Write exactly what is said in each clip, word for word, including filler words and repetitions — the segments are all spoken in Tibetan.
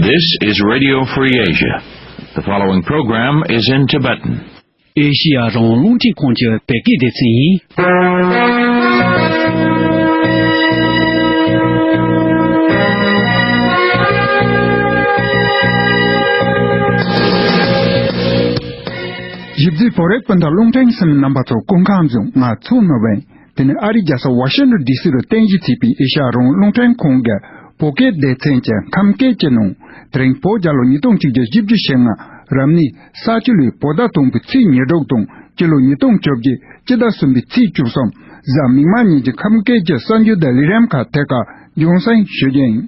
This is Radio Free Asia. The following program is in Tibetan. ཨེ་ཤི་ཡ་རང་དབང་རླུང་འཕྲིན་ཁང་གི་བོད་སྐད་སྡེ་ཚན་ཡིན། ཞིབ་འཇུག་བོད་རིགས་སྤུན་ཟླ་རླུང་འཕྲིན་གསན་མི་རྣམ་པ་ཚོ་སྐུ་ཁམས་བཟང་། ང་ཚོ་ནོར་བན། དེ་ནི་ཨ་རིའི་རྒྱལ་ས་ཝ་ཤིང་ཊོན་ཌི་སི་རུ་རྟེན་གཞི་བྱས་པའི་ཨེ་ཤ་ཡ་རང་དབང་རླུང་འཕྲིན་ཁང་གི་བོད་སྐད་སྡེ་ཚན་གྱི་ཁམས་སྐད་ཀྱི་ནང་། དེ་རིང་བོད་རྒྱལ་ལོ་ཉིས་སྟོང་ཆིག་བརྒྱ་བཞི་བཅུ་ཞེ་ལྔ། རབ་གནས་ས་བྱི་ལོའི་བོད་ཟླ་དང་པོའི་ཚེས་ཉེར་དྲུག་དང་། སྤྱི་ལོ་ཉིས་སྟོང་བཅོ་བརྒྱད་སྤྱི་ཟླ་གསུམ་པའི་ཚེས་བཅུ་གསུམ། གཟའ་མིག་དམར་ཉིན་གྱི་ཁམས་སྐད་ཀྱི་གསར་འགྱུར་དང་ལས་རིམ་ཁག་ཐད་ཀར་རྒྱང་སྲིང་ཞུ་རྒྱུ་ཡིན།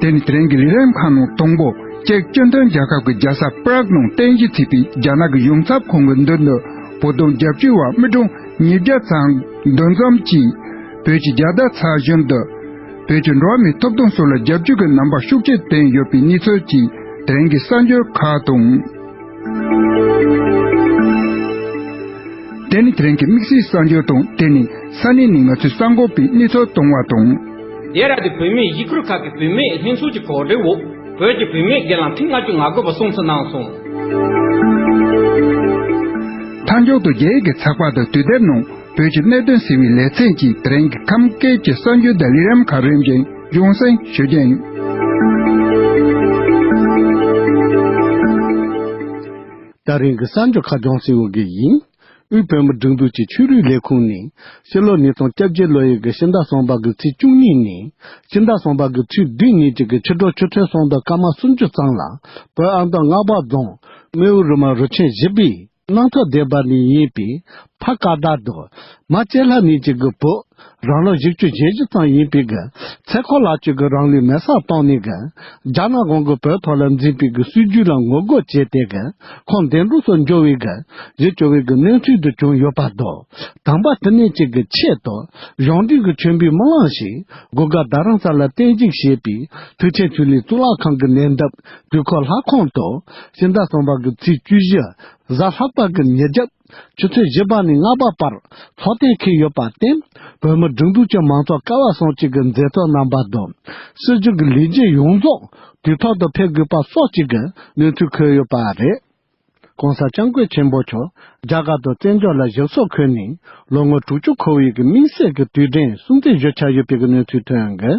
དེ་ནི་དེ་རིང་གི་ལས་རིམ་ཁག་ནང་དང་པོ། གཅིག་སྤྱི་མཐུན་རྒྱལ་ཁབ་ཀྱི་རྒྱལ་ས་པྲག་ནང་རྟེན་གཞི་བྱས་པའི་རྒྱ་ནག་གི་གཞུང་ཚབ་ཁང་གི་མདུན་དུ་བོད་དོན་རྒྱབ་སྐྱོར་བ་མི་གྲངས་ཉིས་བརྒྱ་ཙམ་འདུ་འཛོམས་ཀྱིས། བོད་ཀྱི་རྒྱལ་དར་འཚར་བཞིན་དུ་བོད་ཀྱི་འགྲོ་བ་མིའི་ཐོབ་ཐང་སོགས་ལ་རྒྱབ་སྐྱོར་གྱི་རྣམ་པ་ཤུགས་ཆེ་བསྟན་ཡོད་པའི་གནས་ཚུལ་གྱིས་དེ་རིང་གི་གསར་འགྱུར་ཁག་དང་། དེ་ནི་དེ་རིང་གི་དམིགས་བསལ་གསར་འགྱུར་དང་། དེ་ནི་ས་གནས་ནས་ང་ཚོའི་གསར་འགོད་པས་གནས་ཚུལ་བཏང་བ་དང་། འདི་ར་དེ་བུད་མེད་གཞིས་ཁུལ་ཁག་གི་བུད་མེད་ལྷན་ཚོགས་ཀྱི་གོ་སྒྲིག་འོག་བོད་ཀྱི་བུད་མེད་སྒེར་ལངས་ཐེངས་ལྔ་བཅུ་ང་དགུ་པ་སྲུང་བརྩི་གནང་སོང་། མཐའ་མཇུག་ཏུ་རྒྱ་ཡིག་གི་ཚགས་པར་དང་དུས་དེབ་ནང་བོད་ཀྱི་གནད་དོན་ཟེར་བའི་ལེ་ཚན་གྱིས་དེ་རིང་གི་ཁམས་སྐད་ཀྱི་གསར་འགྱུར་དང་ལས་རིམ་ཁག་རིམ་བཞིན་རྒྱང་སྲིང་ཞུ་རྒྱུ་ཡིན། ད་རིང་གི་གསར་འགྱུར་ཁག་རྒྱང་སྲིང་ཞུ་གི་ཡིན། དབུས་བོད་མིའི་སྒྲིག་འཛུགས་ཀྱི་ཆོས་རིག་ལས་ཁུངས་ནས་ཕྱི་ལོ་ཉིས་སྟོང་བཅོ་བརྒྱད་ལོ་ཡི་གི་ཕྱི་ཟླ་གསུམ་པ་གི་ཚེས་བཅུ་གཉིས་ནས་ཕྱི་ཟླ་གསུམ་པ་གི་ཚེས་བདུན་ཉིན་གཅིག་གི་ཕྱི་དྲོ་ཆུ་ཚོད་གསུམ་དང་སྐར་མ་སུམ་ཅུ་ཙམ་ལ་བོད་ཨམ་བཏོག་རྔ་བ་རྫོང་རྨེའུ་རུ་མ་རུ་ཆེན་བཞི་པའི་གནམ་ཐོག་སྡེ་བ་ནས་ཡིན་པའི་ཕ་ཀ་ད་དང་མ་ཅེ་ལྷ་ནས་གཅིག་གི་བོད་རང་ལོ་བཞི་བཅུ་ཞེ་བཞི་ཙམ་ཡིན་པའི་གི་ཚེ་ཁོ་ལགས་གཅིག་གི་རང་ལུས་མེ་སྲེག་བཏང་ནས་གི་རྒྱ་ནག་གཞུང་གིས་བོད་ཐོག་ལ་འཛིན་པའི་གི་སྲིད་བྱུས་ལ་ངོ་རྒོལ་བྱས་ཏེ་གི་ཁོང་འདས་གྲོངས་སུ་འགྱུར་བའི་གི་གཞི་བཅོལ་བའི་གི་གནས་ཚུལ་དུ་བྱུང་ཡོད་པ་དང་། དམ་པ་དེ་ནས་གཅིག་གི་ཆེད་དུ་གཞུང་འབྲེལ་གྱི་མཆོད་འབུལ་སྨོན་ལམ་ཞིག་སྒོ་དགའ་རྡ་རམ་ས་ལ་རྟེན་གཞི་བྱས་པའི་ཐུགས་རྗེ་ཆོས་གླིང་གཙུག་ལག་ཁང་གི་ལས་འདབས་དུས་འཁོར་ལྷ་ཁང་དུ་ཕྱི་ཟླ་གསུམ་པ་གི་ཚེས་བཅུ་བཞི་གཟའ་ལྷག་པ་གི་ཉིན་རྒྱབ་ཆུ་ཚོད་བཞི་པ་ནས་ལྔ་པ་བར་ཚོགས་གཏན་འཁེལ་ཡོད་པར་བརྟེན། བོད་མི་སྒྲིག་འཛུགས་ཀྱི་མང་ཚོགས་སྐལ་བ་བཟང་ཅིག་གི་མཛད་གཙོ་རྣམ་པ་དང་སྲིད་བྱུས་ཀྱི་ལས་བྱེད་ཡོངས་རྫོགས་དུས་ཐོག་ཏུ་ཕེབས་དགོས་པ་སོགས་ཀྱི་གནས་ཚུལ་འཁོད་ཡོད་པ་རེད། ༸གོང་ས་༸སྐྱབས་མགོན་ཆེན་པོ་མཆོག་རྒྱ་གར་དུ་བཙན་བྱོལ་ལ་ཞབས་སོར་འཁོད་ནས་ལོ་ངོ་དྲུག་ཅུ་འཁོར་བའི་གི་དམིགས་བསལ་གྱི་དུས་དྲན་སྲུང་བརྩི་ཞུ་འཆར་ཡོད་པའི་གི་གནས་ཚུལ་ཐོན་གི།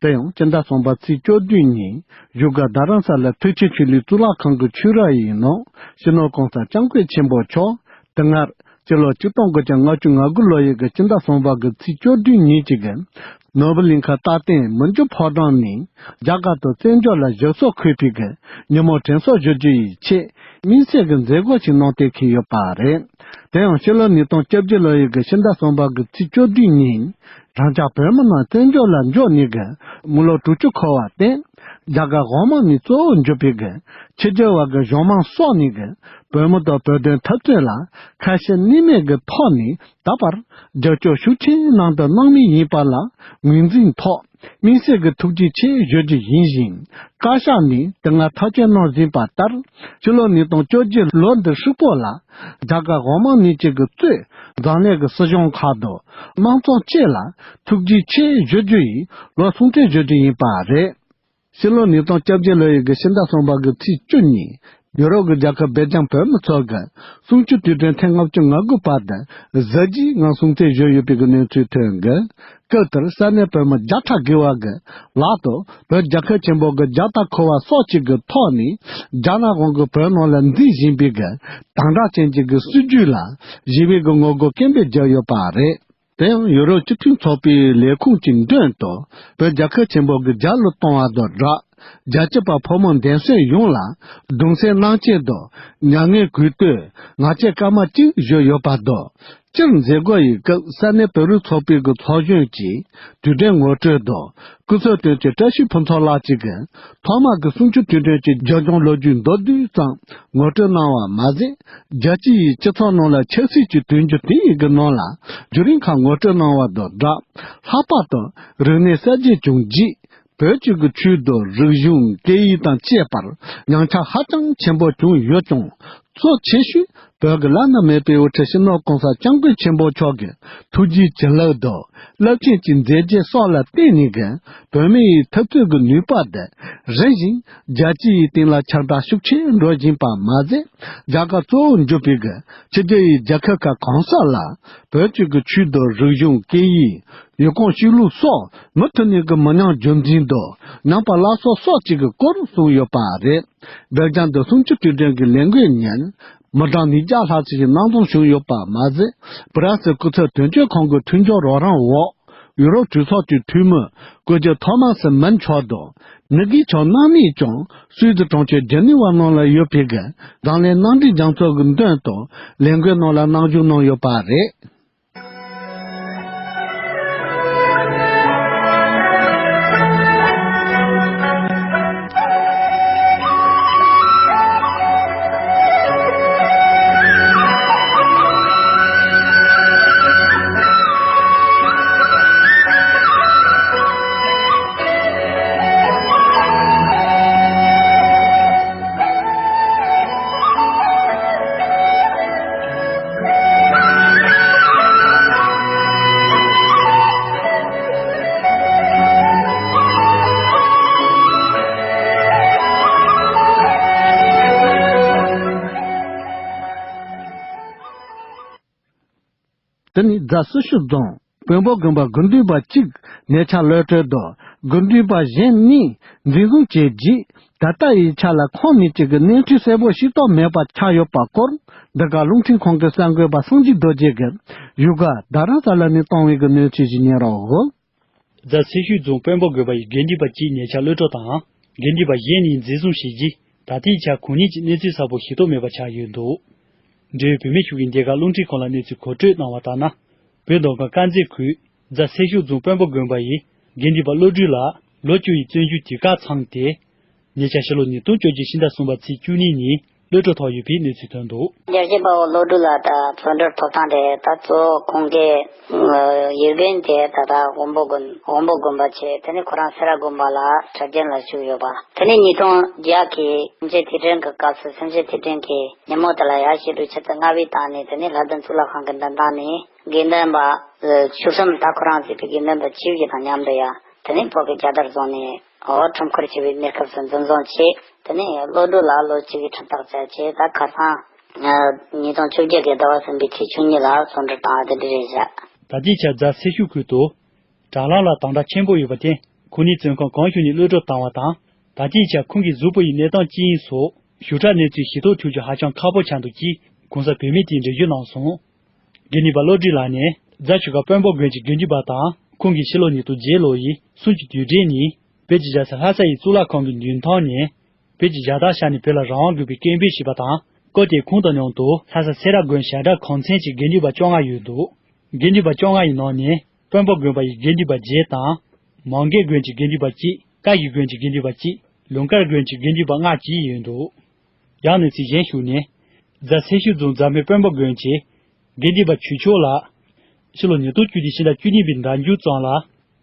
དེ་ཡང་ཕྱི་ཟླ་གསུམ་པ་ཚེས་བཅུ་བདུན་ཉིན་བཞུགས་སྒར་རྡ་རམ་ས་ལ་ཐུགས་རྗེ་ཆོས་གླིང་གཙུག་ལག་ཁང་གི་ཆོས་ར་ཡི་ནང་སྤྱི་ནོར་༸གོང་ས་༸སྐྱབས་མགོན་ཆེན་པོ་མཆོག་དེ་སྔར་སྤྱི་ལོ་ཆིག་སྟོང་དགུ་བརྒྱ་ལྔ་བཅུ་ང་དགུ་ལོ་ཡི་གི་ཕྱི་ཟླ་གསུམ་པ་གི་ཚེས་བཅུ་བདུན་ཉིན་གཅིག་གི་ནོར་བུ་གླིང་ཁ་རྟ་སྟེང་མི་འགྱུར་ཕོ་བྲང་ནས་རྒྱ་གར་དུ་བཙན་བྱོལ་ལ་ཞབས་སོར་འཁོད་པའི་གི་ཉིན་མོ་དྲན་གསོ་ཞུ་རྒྱུ་ཡི་ཆེད་དམིགས་བསལ་གྱི་མཛད་སྒོ་ཞིག་གནང་གཏན་འཁེལ་ཡོད་པ་རེད། དེ་ཡང་ཕྱི་ལོ་ཉིས་སྟོང་བཅོ་བརྒྱད་ལོ་ཡི་གི་ཕྱི་ཟླ་གསུམ་པ་གི་ཚེས་བཅུ་བདུན་ཉིན་རང་ཅག་བོད་མི་རྣམས་བཙན་བྱོལ་ལ་འབྱོར་ནས་གི་མི་ལོ་དྲུག་ཅུ་འཁོར་བར་བརྟེན། རྒྱ་གར་དབུ་མ་ནས་གཙོ་བོ་གྱུར་པའི་གི་ཕྱི་རྒྱལ་བ་གི་གཞུང་མང་སོགས་ནས་གི་བོད་མི་དང་བོད་དོན་འཐབ་རྩོད་ལ་ཁ་ཞེ་གནས་མེད་ཀྱི་ཐོག་ནས་ད་བར་རྒྱབ་སྐྱོར་ཤུགས་ཆེན་གནང་དང་གནང་མུས་ཡིན་པ་ལ་ངོས་འཛིན་ཐོག་དམིགས་བསལ་གྱི་ཐུགས་རྗེ་ཆེ་ཞུ་རྒྱུ་ཡིན་ཞིང་། བཀའ་ཤག་ནས་དེ་སྔ་ཐག་གཅོད་གནང་བཞིན་པ་ལྟར་ཕྱི་ལོ་ཉིས་སྟོང་བཅོ་བརྒྱད་ལོ་འདི་ཧྲིལ་པོ་ལ་རྒྱ་གར་དབུ་མ་ནས་གཅིག་གི་གཙོས་འཛམ་གླིང་གི་སྲིད་གཞུང་ཁག་དང་དམངས་གཙོ་བཅས་ལ་ཐུགས་རྗེ་ཆེ་ཞུ་རྒྱུ་ཡི་ལོ་སྲུང་བརྩི་ཞུ་རྒྱུ་ཡིན་པ་རེད། ཕྱི་ལོ་ཉིས་སྟོང་བཅོ་བརྒྱད་ལོ་ཡི་གི་ཕྱི་ཟླ་གསུམ་པ་གི་ཚེས་བཅུ་ཉིན་ཡུ་རོབ་ཀྱི་རྒྱལ་ཁབ་སྦེལ་ཇམ་བོད་མི་ཚོ་གི་གསུང་ཆོས་དུས་དྲན་ཐེངས་ལྔ་བཅུ་ང་དགུ་པ་དེ་གཟི་བརྗིད་ངང་སྲུང་བརྩི་ཞུས་ཡོད་པའི་གི་གནས་ཚུལ་ཐོན་གི། སྐབས་དེར་ས་གནས་བོད་མི་བརྒྱ་ཕྲག་བརྒལ་བ་གི་ལག་ཏུ་བོད་རྒྱལ་ཁབ་ཆེན་པོ་གི་རྒྱལ་དར་འཁོར་བ་སོགས་ཀྱི་གི་ཐོག་ནས་རྒྱ་ནག་གཞུང་གིས་བོད་ནང་ལ་འཛིན་བཞིན་པའི་གི་དམ་དྲག་ཅན་གྱི་གི་སྲིད་བྱུས་ལ་ཞི་བའི་གི་ངོ་རྒོལ་སྐད་འབོད་བརྒྱབ་ཡོད་པ་རེད། དེ་ཡང་ཡུ་རོབ་སྤྱི་མཐུན་ཚོགས་པའི་ལས་ཁུངས་ཀྱི་མདུན་དུ་བོད་རྒྱལ་ཁབ་ཆེན་པོ་གི་རྒྱལ་གླུ་གཏོང་བ་དང་སྦྲགས། རྒྱལ་གཅེས་པ་ཕོ་མོ་འདེམས་གསེས་ཡོངས་ལ་གདུང་སེམས་གནང་སྐྱེལ་དང་མྱ་ངན་གུས་བཏུད་ངག་བཅད་སྐར་མ་གཅིག་ཞུས་ཡོད་པ་དང་། སྤྱིར་མཛད་སྒོ་ཡི་སྐབས་ས་གནས་བོད་རིགས་ཚོགས་པའི་གི་ཚོགས་གཞོན་གྱིས་དུས་དྲན་ངོ་སྤྲོད་དང་སྐུ་ཚབ་དོན་གཅོད་བཀྲ་ཤིས་ཕུན་ཚོགས་ལགས་ཀྱིས་གི་ཐོག་མ་གི་གསུང་ཆོས་དུས་དྲན་གྱི་རྒྱབ་ལྗོངས་ལོ་རྒྱུས་མདོར་བསྡུས་ཙམ་ངོ་སྤྲོད་གནང་བ་མ་ཟད། རྒྱལ་སྤྱི་ཡི་སྤྱི་ཚོགས་ནང་ལ་ཆབ་སྲིད་ཀྱི་དུས་འགྱུར་དེ་ཡི་གི་ནང་ལ་བརྒྱུད་རིམ་ཁག་ངོ་སྤྲོད་གནང་བ་དང་སྦྲགས། ལྷག་པར་དུ་རིག་གནས་གསར་བརྗེ་བྱུང་རྗེས་བོད་ཀྱི་གི་ཆོས་དང་རིག་གཞུང་སྐད་ཡིག་དང་བཅས་པར་ཉམས་ཆག་ཧ་ཅང་ཆེན་པོ་བྱུང་ཡོད་ཀྱང་། གཙོ་ཆེ་ཤོས་ བོད་ཀྱི་བླ་ན་མེད་པའི་དབུ་ཁྲིད་སྤྱི་ནོར་༸གོང་ས་༸སྐྱབས་མགོན་ཆེན་པོ་མཆོག་གི་ཐུགས་རྗེའི་བྱིན་རླབས་དང་རླབས་ཆེན་གྱི་མཛད་རྗེས་སོགས་ལ་བརྟེན་ནས་ཀྱང་བོད་མི་ཡི་འཐབ་རྩོད་ཀྱི་ནུས་པ་དེ་རིམ་བཞིན་རྒྱལ་སྤྱི་ཡི་སྟེང་ལ་ཁྱབ་བརྡལ་ཤུགས་ཆེ་འགྲོ་བཞིན་པ་མ་ཟད། རྒྱལ་ཁབ་གཙོ་བོར་གྱུར་པའི་གི་ཕྱི་རྒྱལ་ཡི་རྒྱལ་ཁབ་ཁག་གང་ས་ལ་བོད་ཀྱི་གི་ཆོས་དང་རིག་གཞུང་སྐད་ཡིག་ཡུལ་གོམས་གཤིས་ལུགས་སོགས་མུ་མཐུད་ནས་ཀྱི་མི་ཉམས་རྒྱུན་འཛིན་དང་ཉམས་པ་སླར་གསོ་སོགས་ཀྱི་གི་སྐོར་གསུངས་ཡོད་པ་རེད། སྦེལ་ཇམ་དུ་གསུམ་བཅུ་དུས་དྲན་གྱི་ལས་འགུལ་ཉིན་མི་གྲངས་ཉིས་བརྒྱ་ལྷག་ཙམ་ཞིག་གནང་འཛོམས་བྱུང་ཡོད་པ་མ་ཟད། ཕ་རན་སི་སྐུ་ཚབ་དོན་གཅོད་ཁང་གི་མཐུན་སྦྱོར་རོགས་རམ་འོག་ཡུ་རོབ་གྲོས་ཚོགས་ཀྱི་འཐུས་མི་སྐུ་ཞབས་ཐོ་མ་སི་མན་མཆོག་དང་ནི་གིའི་ཕྱོགས་རྣམ་གཉིས་ཀྱང་སུད་སི་གྲོང་ཁྱེར་ཇི་ནི་ཝ་ནང་ལ་ཡོད་པའི་གི་འཛམ་གླིང་མནའ་འབྲེལ་རྒྱལ་ཚོགས་ཀྱི་མདུན་དུ་ལས་འགུལ་ནང་ལ་གནང་ཞུགས་གནང་ཡོད་པ་རེད། དེ་ནི་རྫ་སེར་ཤུལ་རྫོང་དཔོན་པོ་དགོན་པ་དགེ་འདུན་པ་གཅིག་ཉེ་ཆར་གློད་གྲོལ་དང་དགེ་འདུན་པ་གཞན་གཉིས་འཛིན་བཟུང་བྱས་རྗེས་ད་ལྟ་ཡི་ཆ་ལ་ཁོང་གཉིས་གཅིག་གི་གནས་ཚུལ་གསལ་པོ་ཤེས་རྟོགས་མེད་པ་ཆགས་ཡོད་པ་སྐོར་འདི་ག་རླུང་འཕྲིན་ཁང་གི་གསར་འགོད་པ་སངས་རྒྱས་རྡོ་རྗེ་གིས་བཞུགས་སྒར་རྡ་རམ་ས་ལ་ནས་བཏང་བའི་གི་གནས་ཚུལ་ཞིག་ཉན་རོགས། རྫ་སེར་ཤུལ་རྫོང་དཔོན་པོ་དགོན་པ་ཡི་དགེ་འདུན་པ་གཅིག་ཉེ་ཆར་གློད་གྲོལ་དང་དགེ་འདུན་པ་གཞན་གཉིས་འཛིན་བཟུང་བྱས་རྗེས་ད་ལྟའི་ཆར་ཁོང་གཉིས་ཀྱི་གནས་ཚུལ་གསལ་པོ་ཤེས་རྟོགས་མེད་པ་ཆགས་ཡོད་འདུག་འབྲེལ་ཡོད་བོད་མི་ཞིག་གིས་འདི་ག་རླུང་འཕྲིན་ཁང་ལ་གནས་ཚུལ་གོ་སྤྲོད་གནང་བ་ལྟར་ན། བོད་མདོ་ཁམས་དཀར་མཛེས་ཁུལ་རྫ་སེར་ཤུལ་རྫོང་དཔོན་པོ་དགོན་པ་ཡི་དགེ་འདུན་པ་བློ་གྲོས་ལགས་ལོ་བཅུ་ཡི་བཙོན་འཇུག་དུས་བཀག་ཚང་སྟེ། ཉེ་ཆར་ཕྱི་ལོ་ཉིས་སྟོང་བཅོ་བརྒྱད་ཕྱི་ཟླ་གསུམ་པ་ཚེས་བཅུ་གཉིས་ཉིན་གློད་གྲོལ་ཐོབ་ཡོད་པའི་གནས་ཚུལ་ཐོན་འདུག་རྒྱལ་གཅེས་དཔའ་བོ་བློ་གྲོས་ལགས་དང་བཙོན་གྲོལ་ཐོབ་སྟངས་དེ་ད་གཙོ་བོ་ཁོང་གིས་ཡུལ་དགོན་དེ་ད་ལྟ་དབོན་པོ་དགོན་དབོན་པོ་དགོན་པ་བྱས། དེ་ནས་ཁོ་རང་སེ་ར་དགོན་པ་ལ་གྲྭ་རྒྱུན་ལ་ཞུགས་ཡོད་པ། དེ་ནས་ཉིས་སྟོང་བརྒྱད་ཀྱི་སེམས་ཅན་ཐེར་འཕྲིན་གྱི་སྐབས་སུ་སེམས་ཅན་ཐེར་འཕྲིན་གྱི་ཉིན་མོ་དེ་ལ་ཡར་ཞི་ལུའི་ཆུ་ཚོད་ལྔ་པའི་སྟེང་ནས་དེ་ནས་ལྷ་ལྡན་གཙུག་ལག་ཁང་གི་མདུན་ཐང་ནས་དགེ་འདུན་པ་བཅུ་གསུམ་ད་ཁོ་རང་གཙོས་པའི་དགེ་འདུན་པ་བཅུ་བཞི་དང་མཉམ་དུ་ཡ་དེ་ནས་བོད་ཀྱི་རྒྱལ་དར་བཟུང་ནས་འོ་ཁྲོམ་སྐོར་བྱེད་པའི་གནས་སྐབས་སུ་འཛིན་བཟུང་བྱས། དེ་ནས་བློ་གྲོས་ལགས་ལོ་གཅིག་གི་ཁྲིམས་ཐག་བཅད་བྱས། ད་ཁ་སང་ཉིས་སྟོང་བཅོ་བརྒྱད་ཀྱི་ཟླ་བ་གསུམ་པའི་ཚེས་བཅུ་གཉིས་ལ་བཙོན་གྲོལ་བཏང་བ་དེ་འདྲ་རེད་བཞག་ད་ལྟའི་ཆར་རྫ་སེར་ཤུལ་ཁུལ་དུ་དྲ་ལམ་ལ་དམ་དྲག་ཆེན་པོ་ཡོད་པར་བརྟེན། ཁོང་ཉིད་བཙོན་ཁང་གང་བྱུང་ནས་གློད་གྲོལ་བཏང་བ་དང་། ད་ལྟའི་ཆར་ཁོང་གི་གཟུགས་པོ་ཡི་གནས་སྟངས་ཅི་ཡིན་སོགས་ཞིབ་ཕྲ་གནས་ཚུལ་ཤེས་རྟོགས་ཐུབ་རྒྱུ་ཧ་ཅང་ཁག་པོ་ཆགས་འདུག་ཅེས་གོང་ས་བོད་མི་དེས་འགྲེལ་བརྗོད་གནང་སོང་། དགེ་འདུན་པ་བློ་གྲོས་ལགས་ནས་རྫ་ཆུ་ཁ་དཔོན་པོ་དགོན་གྱི་དགེ་འདུན་པ་དང་ཁོང་གིས་ཕྱི་ལོ་ཉིས་སྟོང་བརྒྱད་ལོ་ཡི་གསུམ་གྱི་དུས་དྲན་ཉིན་བོད་ཀྱི་རྒྱལ་ས་ལྷ་ས་ཡི་གཙུག་ལག་ཁང་གི་མདུན་ཐང་ནས་བོད་ཀྱི་རྒྱལ་དར་ཤར་ནས་བོད་ལ་རང་དབང་དགོས་པའི་སྐད་འབོད་བྱས་པ་དང་། སྐབས་དེར་ཁོང་དང་མཉམ་དུ་ལྷ་ས་སེ་ར་དགོན་ཞབས་གྲྭ་གུང་ཚན་གྱི་དགེ་འདུན་པ་བཅོ་ལྔ་ཡོད་འདུག་དགེ་འདུན་པ་བཅོ་ལྔ་ཡི་ནང་ནས་དཔོན་པོ་དགོན་པ་ཡི་དགེ་འདུན་པ་བརྒྱད་དང་། མང་གེ་དགོན་གྱི་དགེ་འདུན་པ་གཅིག་བཀའ་བཞི་དགོན་གྱི་དགེ་འདུན་པ་གཅིག་ལུང་དཀར་དགོན་གྱི་དགེ་འདུན་པ་ལྔ་བཅས་ཡོད་འདུག་ཡང་གནས་ཚུལ་གཞན་ཞིག་ནས། རྫ་སེར་ཤུལ་རྫོང་རྫ་སྨད་དཔོན་པོ་དགོན་གྱི་དགེ་འདུན་པ་ཆོས་མཆོག་ལགས། ཕྱི་ལོ་ཉིས་སྟོང་བཅུ་བདུན་ཕྱི་ཟླ་བཅུ་གཉིས་པའི་ཟླ་མཇུག་ཙམ་ལ་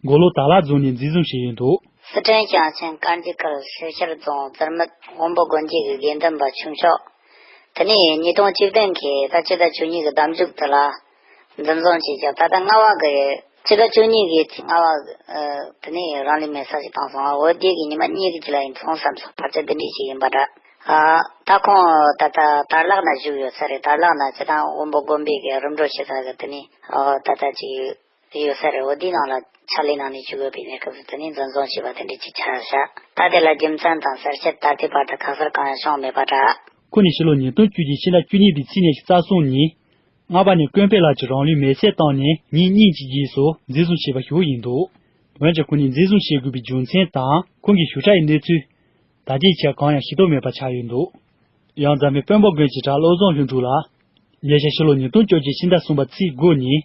མགོ་ལོག་དྭགས་ལྷ་རྫོང་ནས་འཛིན་བཟུང་བྱས་ཡོད་འདུག་སི་ཁྲོན་ཞིང་ཆེན་དཀར་མཛེས་ཁུལ་ཤུལ་ཤར་རྫོང་རྫ་སྨད་དབོན་པོ་དགོན་གྱི་དགེ་འདུན་པ་ཆོས་མཆོག་དེ་ནས་ཉིས་སྟོང་བཅུ་བདུན་གྱི་ཟླ་བཅུ་དང་བཅུ་གཉིས་ཀྱི་ཟླ་མཇུག་དེ་ལ་འཛིན་བཟུང་བྱས་ཀྱང་ད་ལྟ་ལྔ་པ་གི་ཕྱི་ཟླ་བཅུ་གཉིས་ཀྱི་ཚེས་ལྔ་པ་དེ་ནས་རང་ལུས་མེར་སྲེག་ཞིག་བཏང་སོང་། འོ་དེ་གི་ཉི་མ་གཉིས་ཀྱི་རྗེས་ལ་ཡིན་སོང་བསམ་སོང་། ཕལ་ཆེར་དེ་འདྲ་ཞིག་ཡིན་པ་འདྲ། ཨ། ད་ཁོང་ད་ལྟ་དྭགས་ལྷ་ན་བཞུགས་ཡོད་ས་རེད། དྭགས་ལྷ་ན་སྤྱིར་བཏང་དབོན་པོ་དགོན་པའི་གི་རིམ་གྲོ་བྱེད་ས་གི་དེ་ནས་ཨོ་ད་ལྟ་ཅིག་ཡོད་ས་རེད། འོ་དེའི་ནང་ལ་ཕྱག་ལས་གནང་ནས་བཞུགས་ཡོད་པའི་གནས་སྐབས་སུ་དེ་ནས་འཛིན་བཟུང་བྱས་པ་དེ་འདྲ་ཅིག་ཆགས་བཞག་ད་དེ་ལ་རྒྱུ་མཚན་དང་གསལ་བཤད་ད་ལྟའི་བར་དུ་ཁ་གསལ་གང་ཡང་བྱུང་མེད་པ་འདྲ། ཁོ་ནི་ཕྱི་ལོ་ཉིས་སྟོང་བཅུ་བདུན་ཕྱི་ཟླ་བཅུ་གཉིས་པའི་ཚེས་ཉི་ཤུ་རྩ་གསུམ་ཉིན། སྔ་པ་ནས་ཀོན་པེ་ལ་གྱི་རང་ལུས་མེར་སྲེག་བཏང་ནས་ཉིན་གཉིས་ཀྱི་རྗེས་སུ་འཛིན་བཟུང་བྱས་པ་ཞིག་ཡིན་འདུག་འོན་ཀྱང་ཁོ་ནི་འཛིན་བཟུང་བྱེད་དགོས་པའི་རྒྱུ་མཚན་དང་ཁོང་གི་ཞིབ་ཕྲ་ཡི་གནས་ཚུལ། ད་ལྟའི་ཆར་གང་ཡང་ཤེས་རྟོགས་མེད་པ་ཆགས་ཡོད་འདུག་ཡང་རྫ་སྨད་དཔོན་པོ་དགོན་གྱི་གྲྭ་བློ་བཟང་ལྷུན་གྲུབ་ལགས། ཉེ་ཆར་ཕྱི་ལོ་ཉིས་སྟོང་བཅོ་བརྒྱད་ཕྱི་ཟླ་གསུམ་པ་ཚེས་དགུ་ཉིན།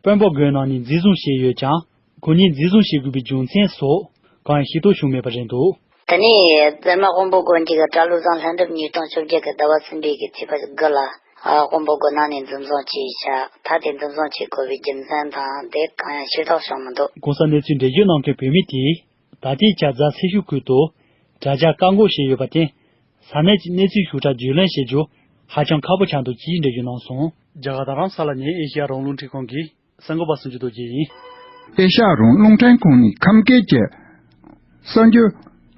དཔོན་པོ་དགོན་ནང་ནས་འཛིན་བཟུང་བྱས་ཡོད་ཀྱང་། ཁོང་ཉིད་འཛིན་བཟུང་བྱེད་དགོས་པའི་རྒྱུ་མཚན་སོགས་གང་ཡང་ཤེས་རྟོགས་བྱུང་མེད་པ་རེད་འདུག་དེ་ནས་རྫ་སྨད་དཔོན་པོ་དགོན་གྱི་གྲྭ་བློ་བཟང་ལྷུན་གྲུབ་ཉིས་སྟོང་བཅོ་བརྒྱད་ཀྱི་ཟླ་བ་གསུམ་པའི་གི་ཚེས་པ་དགུ་ལ། ཨ། དཔོན་པོ་དགོན་ནང་ནས་འཛིན་བཟུང་བྱས་ཤག་ད་དེ་འཛིན་བཟུང་བྱེད་དགོས་པའི་རྒྱུ་མཚན་དང་དེ་གང་ཡང་ཤེས་རྟོགས་བྱུང་མི་འདུག་གོང་ས་གནས་ཚུལ་འགྲེལ་བརྗོད་གནང་མཁན་བོད་མི་དེས། ད་ལྟའི་ཆར་རྫ་སེར་ཤུལ་ཁུལ་དུ་དྲ་རྒྱ་བཀག་འགོག་བྱས་ཡོད་པར་བརྟེན། ས་གནས་ཀྱི་གནས་ཚུལ་ཞིབ་ཕྲ་བརྒྱུད་ལེན་བྱེད་རྒྱུ་ ཧ་ཅང་ཁག་པོ་ཆགས་འདུག་ཅེས་འགྲེལ་བརྗོད་གནང་སོང་། རྒྱ་གར་རྡ་རམ་ས་ལ་ནས་ཨེ་ཤེ་ཡ་རང་དབང་རླུང་འཕྲིན་ཁང་གི་གསར་འགོད་པ་སུ་ཇི་རྡོ་རྗེ་ཡིན། ཨེ་ཤ་ཡ་རང་དབང་རླུང་འཕྲིན་ཁང་ནས་ཁམས་སྐད་ཀྱི་གསར་འགྱུར་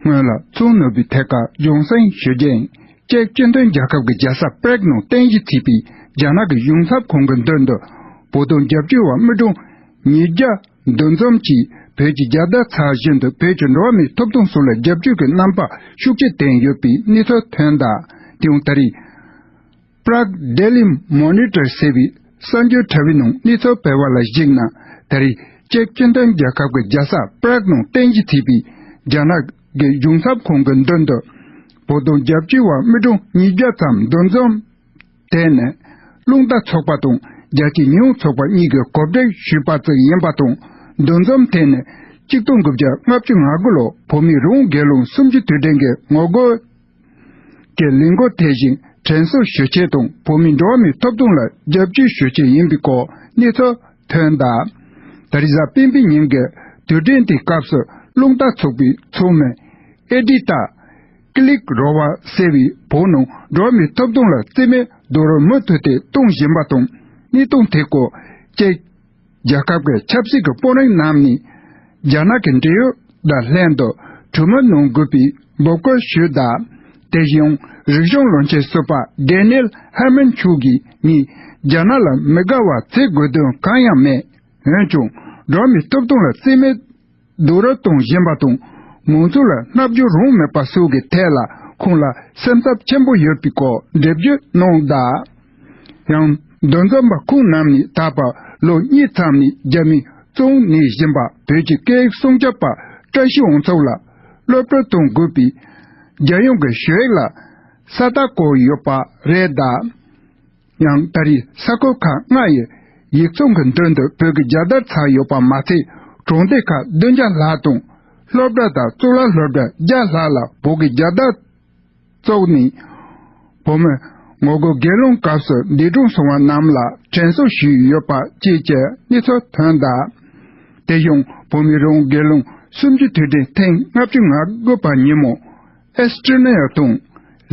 སྔོན་ལ་ཚོང་ནོར་བུའི་ཐད་ཀར་སྦྱོང་བསྲིང་ཞུ་རྒྱུ་ཡིན། ཅེཀ་སྤྱི་མཐུན་རྒྱལ་ཁབ་ཀྱི་རྒྱལ་ས་པྲེག་ནང་རྟེན་གཞི་བྱས་པའི་རྒྱ་ནག་གི་གཞུང་ཚབ་ཁང་གི་མདུན་དུ་བོད་དོན་རྒྱབ་སྐྱོར་བ་མི་གྲངས་ཉིས་བརྒྱ་འདུ་འཛོམས་ཀྱིས་བོད་ཀྱི་རྒྱལ་དར་འཕྱར་བཞིན་དུ་བོད་ཀྱི་འགྲོ་བ་མིའི་ཐོབ་ཐང་སོགས་ལ་རྒྱབ་སྐྱོར་གྱི་རྣམ་པ་ཤུགས་ཆེ་བསྟན་ཡོད་པའི་གནས་ཚུལ་ཐོན་གདའ། དེ་ཡང་ད་རེས་Prague Daily Monitor ཟེར་བའི་གསར་འགྱུར་དྲ་བའི་ནང་གནས་ཚུལ་སྤེལ་བ་ལ་གཞིགས་ན། ད་རེས་ཅེཀ་སྤྱི་མཐུན་རྒྱལ་ཁབ་ཀྱི་རྒྱལ་ས་པྲག་ནང་རྟེན་གཞི་བྱས་པའི་རྒྱ་ནག་གི་གཞུང་ཚབ་ཁང་གི་མདུན་དུ་བོད་དོན་རྒྱབ་སྐྱོར་བ་མི་གྲངས་ཉིས་བརྒྱ་ཙམ་འདུ་འཛོམས། དེ་ནི་རླུང་རྟ་ཚོགས་པ་དང་རྒྱལ་སྤྱིའི་ཉི་འོང་ཚོགས་པ་གཉིས་ཀྱིས་གོ་སྒྲིག་ཞུས་པ་ཙམ་ཡིན་པ་དང་། འདུ་འཛོམས་དེ་ནི་གཅིག་སྟོང་དགུ་བརྒྱ་ལྔ་བཅུ་ང་དགུ་ལོར་བོད་མིའི་རང་དབང་སྒེར་ལངས་གསུམ་བཅུའི་དུས་དྲན་གྱི་ངོ་རྒོལ་གྱི་ལས་འགུལ་དེ་བཞིན་དྲན་གསོ་ཞུ་ཆེད་དང་བོད་མིའི་འགྲོ་བ་མིའི་ཐོབ་ཐང་ལ་རྒྱབ་སྐྱོར་ཞུ་ཆེད་ཡིན་པའི་སྐོར་གནས་ཚུལ་ཐོན་གདའ། ད་རེས་གཟའ་སྤེན་པའི་ཉིན་གྱི་དུས་དྲན་དེའི་སྐབས་སུ་རླུང་རྟ་ཚོགས་པའི་ཚོགས་མི་ཨེ་ཌི་ཏཱ་ཀི་ལིག་རོ་བ་ཟེར་བས་བོད་ནང་འགྲོ་བ་མིའི་ཐོབ་ཐང་ལ་བརྩི་མེད་རྡོག་རོལ་མུ་མཐུད་དེ་གཏོང་བཞིན་པ་དང་། གནས་སྟངས་དེའི་སྐོར་ཅེཀ་རྒྱལ་ཁབ་ཀྱི་ཆབ་སྲིད་ཀྱི་དཔོན་རིགས་རྣམས་ནས་རྒྱ་ནག་གི་འབྲེལ་ཡོད་དང་ལྷན་དུ་གྲོས་མོལ་གནང་དགོས་པའི་འབོད་སྐུལ་ཞུས་གདའ། དེ་བཞིན་རིག་གཞུང་བློན་ཆེན་ཟུར་པ་དེ་ནི་ཧེ་མན་མཆོག་གིས་ངས་རྒྱ་ནག་ལ་མི་དགའ་བ་བྱེད་དགོས་དོན་གང་ཡང་མེད། འོན་ཀྱང་འགྲོ་བ་མིའི་ཐོབ་ཐང་ལ་བརྩི་མེད་རྡོག་རོལ་གཏོང་བཞིན་པ་དང་། མང་ཚོགས་ལ་རྣམ་འགྱུར་རང་མེད་པ་སོགས་ཀྱི་ཐད་ལ་ཁོང་ལ་སེམས་འཚབ་ཆེན་པོ་ཡོད་པའི་སྐོར་འགྲེལ་བརྗོད་གནང་གདའ། ཡང་འདུ་འཛོམས་པ་ཁོང་རྣམས་ནས་ད་བར་ལོ་གཉིས་ཙམ་ནས་རྒྱ་མིས་བཙོན་གནས་བཞིན་པ་བོད་ཀྱི་སྐད་ཡིག་སྲུང་སྐྱོབ་པ་བཀྲ་ཤིས་དབང་ཕྱུག་ལ་གློད་བཀྲོལ་གཏོང་དགོས་པའི་རྒྱལ་ཡོངས་ཀྱི་ཞུ་ཡིག་ལ་ས་རྟགས་བཀོད་ཡོད་པ་རེད་གདའ། ཡང་ད་རེས་ས་ཁུལ་ཁག་ལྔ་ཡི་ཡིག་ཚང་གི་མདུན་དུ་བོད་ཀྱི་རྒྱལ་དར་འཕྱར་ཡོད་པ་མ་ཚད། གྲོང་སྡེ་ཁག་བདུན་བརྒྱ་ལྷག་དང་། སློབ་གྲྭ་དང་གཙུག་ལག་སློབ་གྲྭ་བརྒྱ་ལྷག་ལ་བོད་ཀྱི་རྒྱལ་དར་བཙུགས་ནས། བོད་མི་ངོ་རྒོལ་སྒེར་ལངས་སྐབས་སུ་འདས་གྲོངས་སོང་བ་རྣམས་ལ་དྲན་གསོ་ཞུས་ཡོད་པ་བཅས་ཀྱི་གནས་ཚུལ་ཐོན་གདའ། དེ་བཞིན་བོད་མིའི་རང་དབང་སྒེར་ལངས་གསུམ་བཅུའི་དུས་དྲན་ཐེངས་ལྔ་བཅུ་ང་དགུ་པ་ཉིན་མོ། ཨེ་སི་ཊི་རི་ནི་ཡ་དང་།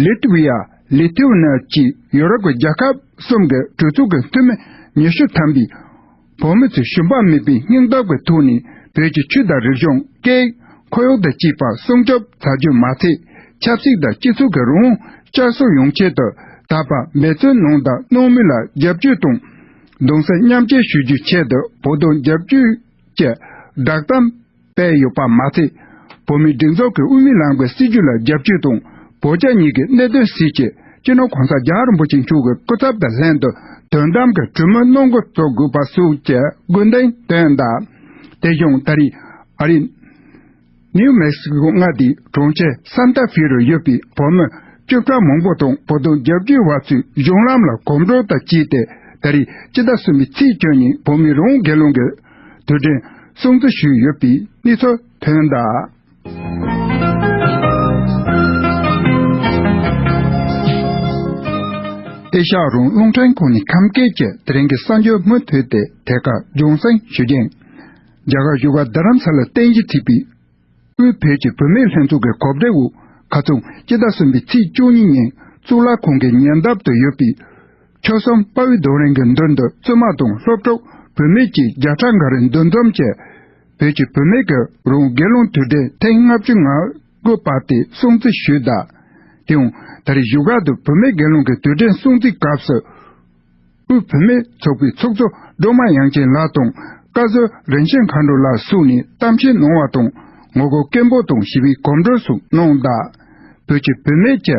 ལི་ཐི་ཝི་ཡ། ལི་ཐི་ཝི་ནི་ཡ་བཅས་ཡོ་རོབ་ཀྱི་རྒྱལ་ཁབ་གསུམ་གྱི་གྲོས་ཚོགས་ཀྱི་འཐུས་མི་ཉི་ཤུ་ཐམ་པས། བོད་མི་ཚོས་ཞུམ་པ་མེད་པའི་སྙིང་སྟོབས་ཀྱི་ཐོག་ནས་བོད་ཀྱི་ཆོས་དང་རིག་གཞུང་། སྐད་ཡིག། ཁོར་ཡུག་དང་བཅས་པ་སྲུང་སྐྱོབ་བྱ་རྒྱུ་མ་ཚད། ཆབ་སྲིད་དང་སྤྱི་ཚོགས་ཀྱི་རང་དབང་བསྐྱར་གསོ་ཡོང་ཆེད་དུ། ད་བར་འབད་བརྩོན་གནང་དང་གནང་མུས་ལ་རྒྱབ་སྐྱོར་དང་གདུང་སེམས་མཉམ་སྐྱེད་ཞུ་རྒྱུའི་ཆེད་དུ། བོད་དོན་རྒྱབ་སྐྱོར་གྱི་བསྒྲགས་གཏམ་སྤེལ་ཡོད་པ་མ་ཚད། བོད་མིའི་སྒྲིག་འཛུགས་ཀྱི་དབུ་མའི་ལམ་གྱི་སྲིད་བྱུས་ལ་རྒྱབ་སྐྱོར་དང་། བོད་རྒྱ་གཉིས་ཀྱི་གནད་དོན་སེལ་ཆེད་སྤྱི་ནོར་གོང་ས་རྒྱལ་བ་རིན་པོ་ཆེ་མཆོག་གི་སྐུ་ཚབ་དང་ལྷན་དུ་དོན་དམ་གྱི་གྲོས་མོལ་གནང་འགོ་བཙུགས་དགོས་པ་སོགས་ཀྱི་དགོས་འདུན་བཏོན་གདའ། དེ་བཞིན་ད་རེས་ཨ་རིའི་ནིའུ་མེག་སི་ཀོ་མངའ་སྡེའི་གྲོང་ཁྱེར་སན་ཏ་ཧྥེ་རུ་ཡོད་པའི་བོད་མི་བཅུ་ཕྲག་མང་པོ་དང་། བོད་དོན་རྒྱབ་སྐྱོར་བ་ཚོས་གཞུང་ལམ་ལ་གོམ་བགྲོད་དང་བཅས་ཏེ། ད་རེས་སྤྱི་ཟླ་གསུམ་པའི་ཚེས་བཅུ་ཉིན་བོད་མིའི་རང་དབང་སྒེར་ལངས་ཀྱི་དུས་དྲན་སྲུང་བརྩི་ཞུས་ཡོད་པའི་གནས་ཚུལ་ཐོན་གདའ། ཨེ་ཤ་ཡ་རང་དབང་རླུང་འཕྲིན་ཁང་ནས་ཁམས་སྐད་ཀྱི་དེ་རིང་གི་གསར་འགྱུར་མུ་མཐུད་དེ་ཐད་ཀར་རྒྱང་སྲིང་ཞུ་རྒྱུ་ཡིན། རྒྱ་གར་བཞུགས་སྒར་རྡ་རམ་ས་ལར་རྟེན་གཞི་བྱས་པའི་དབུས་བོད་ཀྱི་བུད་མེད་ལྷན་ཚོགས་ཀྱི་གོ་སྒྲིག་འོག་ཁ་རྩང་སྤྱི་ཟླ་གསུམ་པའི་ཚེས་བཅུ་གཉིས་ཉིན་གཙུག་ལག་ཁང་གི་ཉེ་འདབས་དུ་ཡོད་པའི་ཆོལ་གསུམ་དཔའ་བོའི་རྡོ་རིང་གི་མདུན་དུ་བཙུན་མ་དང་སློབ་ཕྲུག་བུད་མེད་བཅས་བརྒྱ་ཕྲག་འགའ་རེ་འདུ་འཛོམས་ཀྱིས་བོད་ཀྱི་བུད་མེད་ཀྱི་རང་དབང་སྒེར་ལངས་དུས་དྲན་ཐེངས་ལྔ་བཅུ་ང་དགུ་པ་དེ་སྲུང་བརྩི་ཞུས་གདའ། དེའང་ད་རེས་བཞུགས་སྒར་དུ་བུད་མེད་སྒེར་ལངས་ཀྱི་དུས་དྲན་སྲུང་བརྩིའི་སྐབས་སུ། དབུས་བུད་མེད་ཚོགས་པའི་ཚོགས་གཙོ་སྒྲོལ་མ་དབྱངས་ཅན་ལགས་དང་། བཀའ་ཟུར་རིན་ཆེན་མཁའ་འགྲོ་ལགས་སོགས་ནས་གཏམ་བཤད་གནང་བ་དང་། ངོ་རྒོལ་སྐད་འབོད་དང་ཞི་བའི་གོམ་བགྲོད་སོགས་གནང་གདའ། བོད་ཀྱི་བུད་མེད་ཀྱི་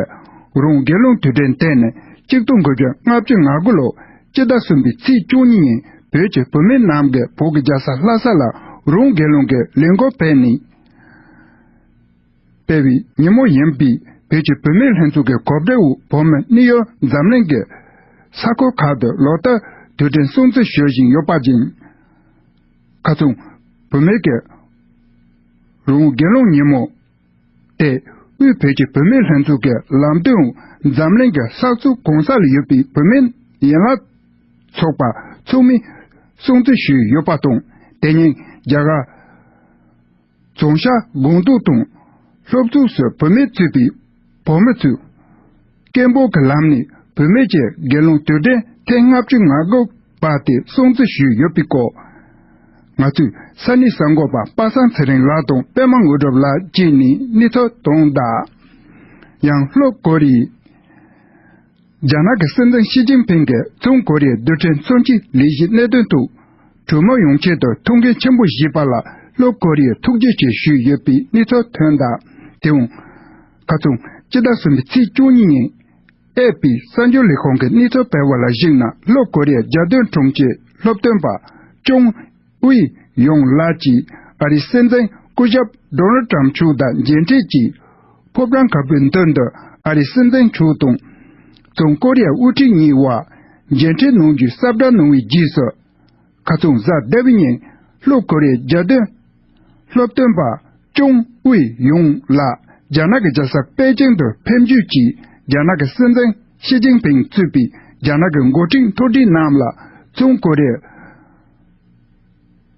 རང་དབང་སྒེར་ལངས་དུས་དྲན་དེ་ནི་གཅིག་སྟོང་དགུ་བརྒྱ་ལྔ་བཅུ་ང་དགུ་ལོ་སྤྱི་ཟླ་གསུམ་པའི་ཚེས་བཅུ་གཉིས་ཉིན་བོད་ཀྱི་བུད་མེད་རྣམས་ཀྱིས་བོད་ཀྱི་རྒྱལ་ས་ལྷ་ས་ལ་རང་དབང་སྒེར་ལངས་ཀྱི་ལས་འགུལ་སྤེལ་ནས། སྤེལ་བའི་ཉིན་མོ་ཡིན་པས། བོད་ཀྱི་བུད་མེད་ལྷན་ཚོགས་ཀྱི་གོ་སྒྲིག་འོག་བོད་མི་གནས་ཡུལ་འཛམ་གླིང་གི་ས་ཁུལ་ཁག་ཏུ་ལོ་ལྟར་དུས་དྲན་སྲུང་བརྩི་ཞུ་བཞིན་ཡོད་པ་བཞིན། ཁ་རྩང་བུད་མེད་ཀྱི་རང་དབང་སྒེར་ལངས་ཉིན་མོ་དེ་དབུས་བོད་ཀྱི་བུད་མེད་ལྷན་ཚོགས་ཀྱི་ལམ་སྟོན་འོག་འཛམ་གླིང་གི་ས་ཕྱོགས་གང་ས་ལ་ཡོད་པའི་བུད་མེད་ཡན་ལག་ཚོགས་པ་ཚང་མས་སྲུང་བརྩི་ཞུས་ཡོད་པ་དང་། དེ་ཉིན་རྒྱ་གར་རྫོང་ཤག་སྒང་ཏོག་དང་སློབ་ཚོགས་སུ་བུད་མེད་གཙོས་པའི་བུད་མེད་ཚོས་སྐད་འབོད་ཀྱི་ལམ་ནས་ བུད་མེད་ཀྱི་དགེ་སློང་དུས་དྲན་ཐེངས་ལྔ་བཅུ་ང་དགུ་པ་དེ་སྲུང་བརྩི་ཞུས་ཡོད་པའི་སྐོར། ང་ཚོས་ས་གནས་གསར་འགོད་པ་པ་སངས་ཚེ་རིང་ལགས་དང་པད་མ་དངོས་གྲུབ་ལགས་བཅས་ནས་གནས་ཚུལ་དང་སྦྲགས། ཡང་ལྷོ་ཀོ་རི་ཡའི་རྒྱ་ནག་གི་སྲིད་འཛིན་ཞི་ཅིན་ཕིང་གིས་བྱང་ཀོ་རི་ཡའི་རྡུལ་ཕྲན་མཚོན་ཆའི་ལས་གཞིའི་གནད་དོན་ཐོག་གྲོས་མོལ་ཡོང་ཆེད་དུ་ཐུགས་འགན་ཆེན་པོ་བཞེས་པ་ལ་ལྷོ་ཀོ་རི་ཡས་ཐུགས་རྗེ་ཆེ་ཞུས་ཡོད་པའི་གནས་ཚུལ་ཐོན་གདའ། དེའང་ཁ་སང་སྤྱི་ཟླ་གསུམ་པའི་ཚེས་བཅུ་གཉིས་ཉིན་ཨེ་པི་གསར་འགྱུར་ལས་ཁང་གིས་གནས་ཚུལ་སྤེལ་བ་ལ་གཞིགས་ན། ལྷོ་ཀོ་རི་ཡའི་རྒྱལ་དོན་དྲུང་ཆེ་སློབ་སྟོན་པ་ཅུང་ཝེ་ཡུང་ལགས་ཀྱིས་ཨ་རིའི་སྲིད་འཛིན་སྐུ་ཞབས་ཌོ་ནལ་ཊམ་མཆོག་དང་མཇལ་འཕྲད་ཀྱིས། ཕོ་བྲང་དཀར་པོའི་མདུན་དུ་ཨ་རིའི་སྲིད་འཛིན་མཆོག་དང་། བྱང་ཀོ་རི་ཡའི་དབུ་ཁྲིད་གཉིས་བར་མཇལ་འཕྲད་གནང་རྒྱུའི་ས་བསྒྲགས་གནང་བའི་རྗེས་སུ། ཁ་སང་གཟའ་ཟླ་བའི་ཉིན་ལྷོ་ཀོ་རི་ཡའི་རྒྱལ་དོན་སློབ་སྟོན་པ་ཅུང་ཝེ་ཡུང་ལགས་རྒྱ་ནག་གི་རྒྱལ་ས་པེ་ཅིང་དུ་ཕེབས་འབྱོར་གྱིས། རྒྱ་ནག་གི་སྲིད་འཛིན་ཞི་ཅིན་ཕིང་གཙོས་པའི་རྒྱ་ནག་གི་འགོ་ཁྲིད་མཐོ་གྲས་རྣམས་ལ་བྱང་ཀོ་རི་ཡའི་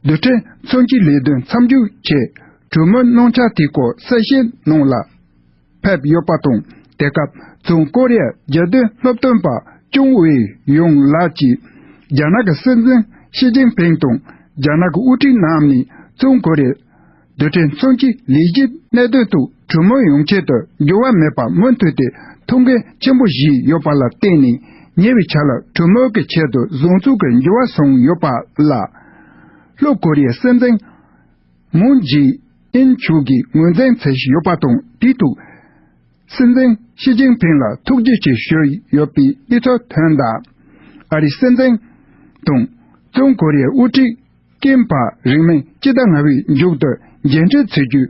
རྡུལ་ཕྲན་མཚོན་ཆའི་ལས་དོན་མཚམས་འཇོག་ཆེད་གྲོས་མོལ་གནང་འཆར་དེའི་སྐོར་གསལ་བཤད་གནང་ལ་ཕེབས་ཡོད་པ་དང་། དེ་སྐབས་བྱང་ཀོ་རི་ཡའི་རྒྱལ་དོན་སློབ་སྟོན་པ་ཅུང་ཝེ་ཡུང་ལགས་ཀྱིས། རྒྱ་ནག་གི་སྲིད་འཛིན་ཞི་ཅིན་ཕིང་དང་རྒྱ་ནག་གི་དབུ་ཁྲིད་རྣམས་ནས་བྱང་ཀོ་རི་ཡའི་རྡུལ་ཕྲན་མཚོན་ཆའི་ལས་གཞིའི་གནད་དོན་ཐོག་གྲོས་མོལ་ཡོང་ཆེད་དུ་འགྱུར་བ་མེད་པར་མུ་མཐུད་དེ་ཐུགས་འགན་ཆེན་པོ་བཞེས་ཡོད་པ་ལ་བརྟེན་ནས། ཉེ་བའི་ཆར་ལ་གྲོས་མོལ་གྱི་ཆེད་དུ་བཟོ་ཚོགས་ཀྱི་འགྱུར་བ་སོང་ཡོད་པ་ལ། ལྷོ་ཀོ་རི་ཡའི་སྲིད་འཛིན་མུན་ཇེ་ཨིན་མཆོག་གིས་ངོས་འཛིན་མཛད་བཞིན་ཡོད་པ་དང་། དེའི་ཐོག་སྲིད་འཛིན་ཞི་ཅིན་ཕིང་ལ་ཐུགས་རྗེ་ཆེ་ཞུས་ཡོད་པའི་གནས་ཚུལ་ཐོན་གདའ། ཨ་རིའི་སྲིད་འཛིན་དང་བྱང་ཀོ་རི་ཡའི་དབུ་ཁྲིད་ཀིམ་བར་རིང་མིན་སྤྱི་ཟླ་ལྔ་པའི་མཇུག་ཏུ་མཇལ་འཕྲད་བྱེད་རྒྱུའི་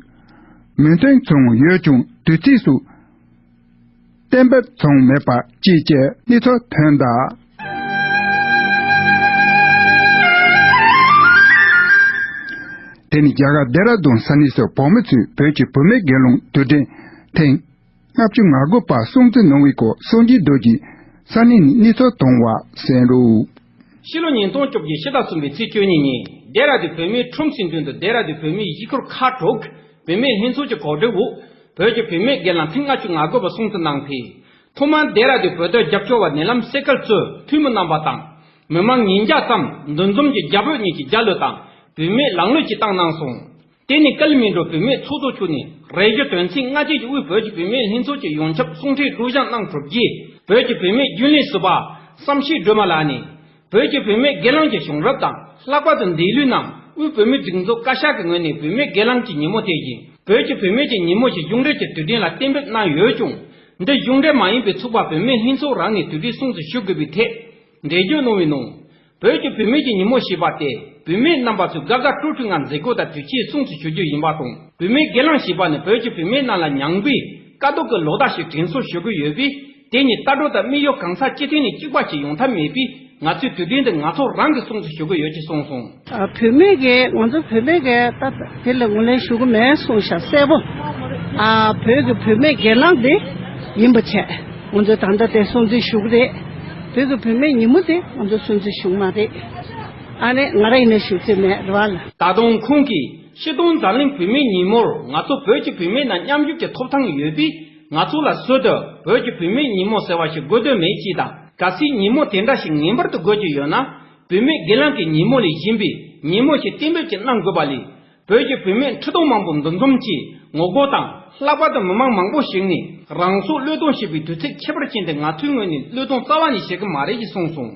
མོས་མཐུན་བྱུང་ཡོད་ཀྱང་། དུས་ཚིགས་སུ་གཏན་འབེབས་བྱུང་མེད་པ་བཅས་ཀྱི་གནས་ཚུལ་ཐོན་གདའ། དེ་ནི་རྒྱ་གར་ལྡེ་ར་ལྡུན་ས་གནས་སུ་བོད་མི་ཚོས་བོད་ཀྱི་བུད་མེད་དགེ་སློང་དུས་དྲན་ཐེངས་ལྔ་བཅུ་ང་དགུ་པ་སྲུང་བརྩི་གནང་བའི་སྐོར། སངས་རྒྱས་རྡོ་རྗེས་ས་གནས་ནས་གནས་ཚུལ་བཏང་བ་གསན་རོགས། ཕྱི་ལོ་ཉིས་སྟོང་བཅོ་བརྒྱད་ཕྱི་ཟླ་གསུམ་པའི་ཚེས་བཅུ་གཉིས་ཉིན་ལྡེ་ར་ལྡུན་བོད་མིའི་ཁྲོམ་གཞུང་མདུན་དུ་ལྡེ་ར་ལྡུན་བོད་མིའི་གཞིས་སྒར་ཁག་དྲུག་བུད་མེད་ལྷན་ཚོགས་ཀྱི་གོ་སྒྲིག་འོག་བོད་ཀྱི་བུད་མེད་སྒེར་ལངས་ཐེངས་ལྔ་བཅུ་ང་དགུ་པ་སྲུང་བརྩི་གནང་སྟེ། ཐོག་མར་ལྡེ་ར་ལྡུན་བོད་དོན་རྒྱབ་སྐྱོར་བ་ཉེ་ལམ་སེ་ཀལ་གཙོས་འཐུས་མི་རྣམ་པ་དང་། མི་མང་ཉིས་བརྒྱ་ཙམ་འདུ་འཛོམས་ཀྱིས་རྒྱ་བོད་གཉིས་ཀྱི་རྒྱལ་གླུ་དང་བུད་མེད་ལངས་གླུ་བཅས་བཏང་གནང་སོང་། དེ་ནི་ཀ་ཐ་མན་གྲུ་བུད་མེད་ཚོགས་གཙོ་མཆོག་ནས་རེ་ཞུ་དོན་ཚན་ལྔ་བཅུ་ཞིག་དབུས་བོད་ཀྱི་བུད་མེད་ལྷན་ཚོགས་ཀྱི་ཡོངས་ཁྱབ་གསུང་འཕྲིན་སྒྲོག་སྦྱང་གནང་གྲུབ་རྗེས། བོད་ཀྱི་བུད་མེད་རྒྱུན་ལས་ཟུར་པ་བསམ་ཤེས་སྒྲོལ་མ་ལགས་ནས། བོད་ཀྱི་བུད་མེད་སྒེར་ལངས་ཀྱི་བྱུང་རབས་དང་། ལྷག་པར་དུ་འདས་ལོའི་ནང་དབུས་བོད་མིའི་སྒྲིག་འཛུགས་བཀའ་ཤག་གི་ངོས་ནས་བུད་མེད་སྒེར་ལངས་ཀྱི་ཉིན་མོ་དེ་བཞིན་བོད་ཀྱི་བུད་མེད་ཀྱི་ཉིན་མོ་ཞེས་གཞུང་འབྲེལ་གྱི་དུས་དྲན་ལ་གཏན་འབེབས་གནང་ཡོད་ཀྱང་། འདི་གཞུང་འབྲེལ་མ་ཡིན་པའི་ཚོགས་པ་བུད་མེད་ལྷན་ཚོགས་རང་ནས་དུས་དྲན་སྲུང་བརྩི་ཞུ་དགོས་པའི་ཐད་འགྲེལ་བརྗོད་གནང་བའི་ནང་། བོད་ཀྱི་བུད་མེད་ཀྱི་ཉིན་མོ་ཞེས་པ་དེ་བུད་མེད་རྣམ་པ་ཚོས་དགའ་དགའ་སྤྲོ་སྤྲོའི་ངང་མཛད་སྒོ་དང་དུས་ཆེན་སྲུང་བརྩི་ཞུ་རྒྱུ་ཡིན་པ་དང་། བུད་མེད་སྒེར་ལངས་ཞེས་པ་ནི་བོད་ཀྱི་བུད་མེད་རྣམས་ལ་ཉམས་རྒུད་དཀའ་སྡུག་གི་ལོ་ཟླ་ཞིག་དྲན་གསོ་ཞུ་གི་ཡོད་པས། དེ་ནི་ལྟ་གྲུབ་དང་དམིགས་ཡུལ་གང་ཟག་སྤྱི་མཐུན་ནས་གཅིག་པ་ཞིག་ཡོང་ཐབས་མེད་པས། ང་ཚོས་དུས་དྲན་འདི་ང་ཚོ་རང་གིས་སྲུང་བརྩི་ཞུ་གི་ཡོད་ཅེས་གསུངས་སོང་། ཨ། བུད་མེད་ཀྱིས་ང་ཚོ་བུད་མེད་ཀྱིས་ད་དེ་ལ་ངོས་ལེན་ཞུ་གི་མེད་གསུངས་ཤག་གསལ་པོ། ཨ། བོད་ཀྱི་བུད་མེད་སྒེར་ལངས་དེ་ཡིན་པ་བྱས། ང་ཚོས་ད་ལྟ་དེ་སྲུང་བརྩི་ཞུ་གི་རེད། བོད་ཀྱི་བུད་མེད་ཉིན་མོ་དེ་ང་ཚོ་སྲུང་བརྩི་ཞུ་གི་མ་རེད། ཨ་ནི་ང་རང་ཡིན་ན་ཞུ་རྩིས་མེད་རེད་བ་ལ། ད་དུང་ཁོང་གིས་ཕྱི་གཏོང་འཛམ་གླིང་བུད་མེད་ཉིན་མོར་ང་ཚོ་བོད་ཀྱི་བུད་མེད་རྣམས་མཉམ་ཞུགས་ཀྱི་ཐོབ་ཐང་ཡོད་པས། ང་ཚོ་ལ་ཟུར་དུ་བོད་ཀྱི་བུད་མེད་ཉིན་མོ་ཟེར་བ་ཞིག་དགོས་དོན་མེད་ཅེས་དང་། གལ་སྲིད་ཉིན་མོ་དེ་འདྲ་ཞིག་ངེས་པར་དུ་དགོས་ཀྱི་ཡོད་ན། བུད་མེད་སྒེར་ལངས་ཀྱི་ཉིན་མོ་ལས་གཞན་པའི་ཉིན་མོ་ཞིག་གཏན་འབེབས་ཀྱིས་གནང་དགོས་པ་ལས། བོད་ཀྱི་བུད་མེད་ཁྲི་སྟོང་མང་པོ་འདུ་འཛོམས་ཀྱིས་ངོ་རྒོལ་དང་། ལྷག་པར་དུ་མི་མང་མང་པོ་ཞིག་ནས་རང་སྲོག་བློས་གཏོང་བྱེད་པའི་དུས་ཚིགས་ཁྱད་པར་ཅན་དེ་ང་ཚོའི་ངོས་ནས་བློས་གཏོང་རྩ་བ་ནས་བྱེད་ཀྱི་མ་རེད་ཅེས་གསུངས་སོང་།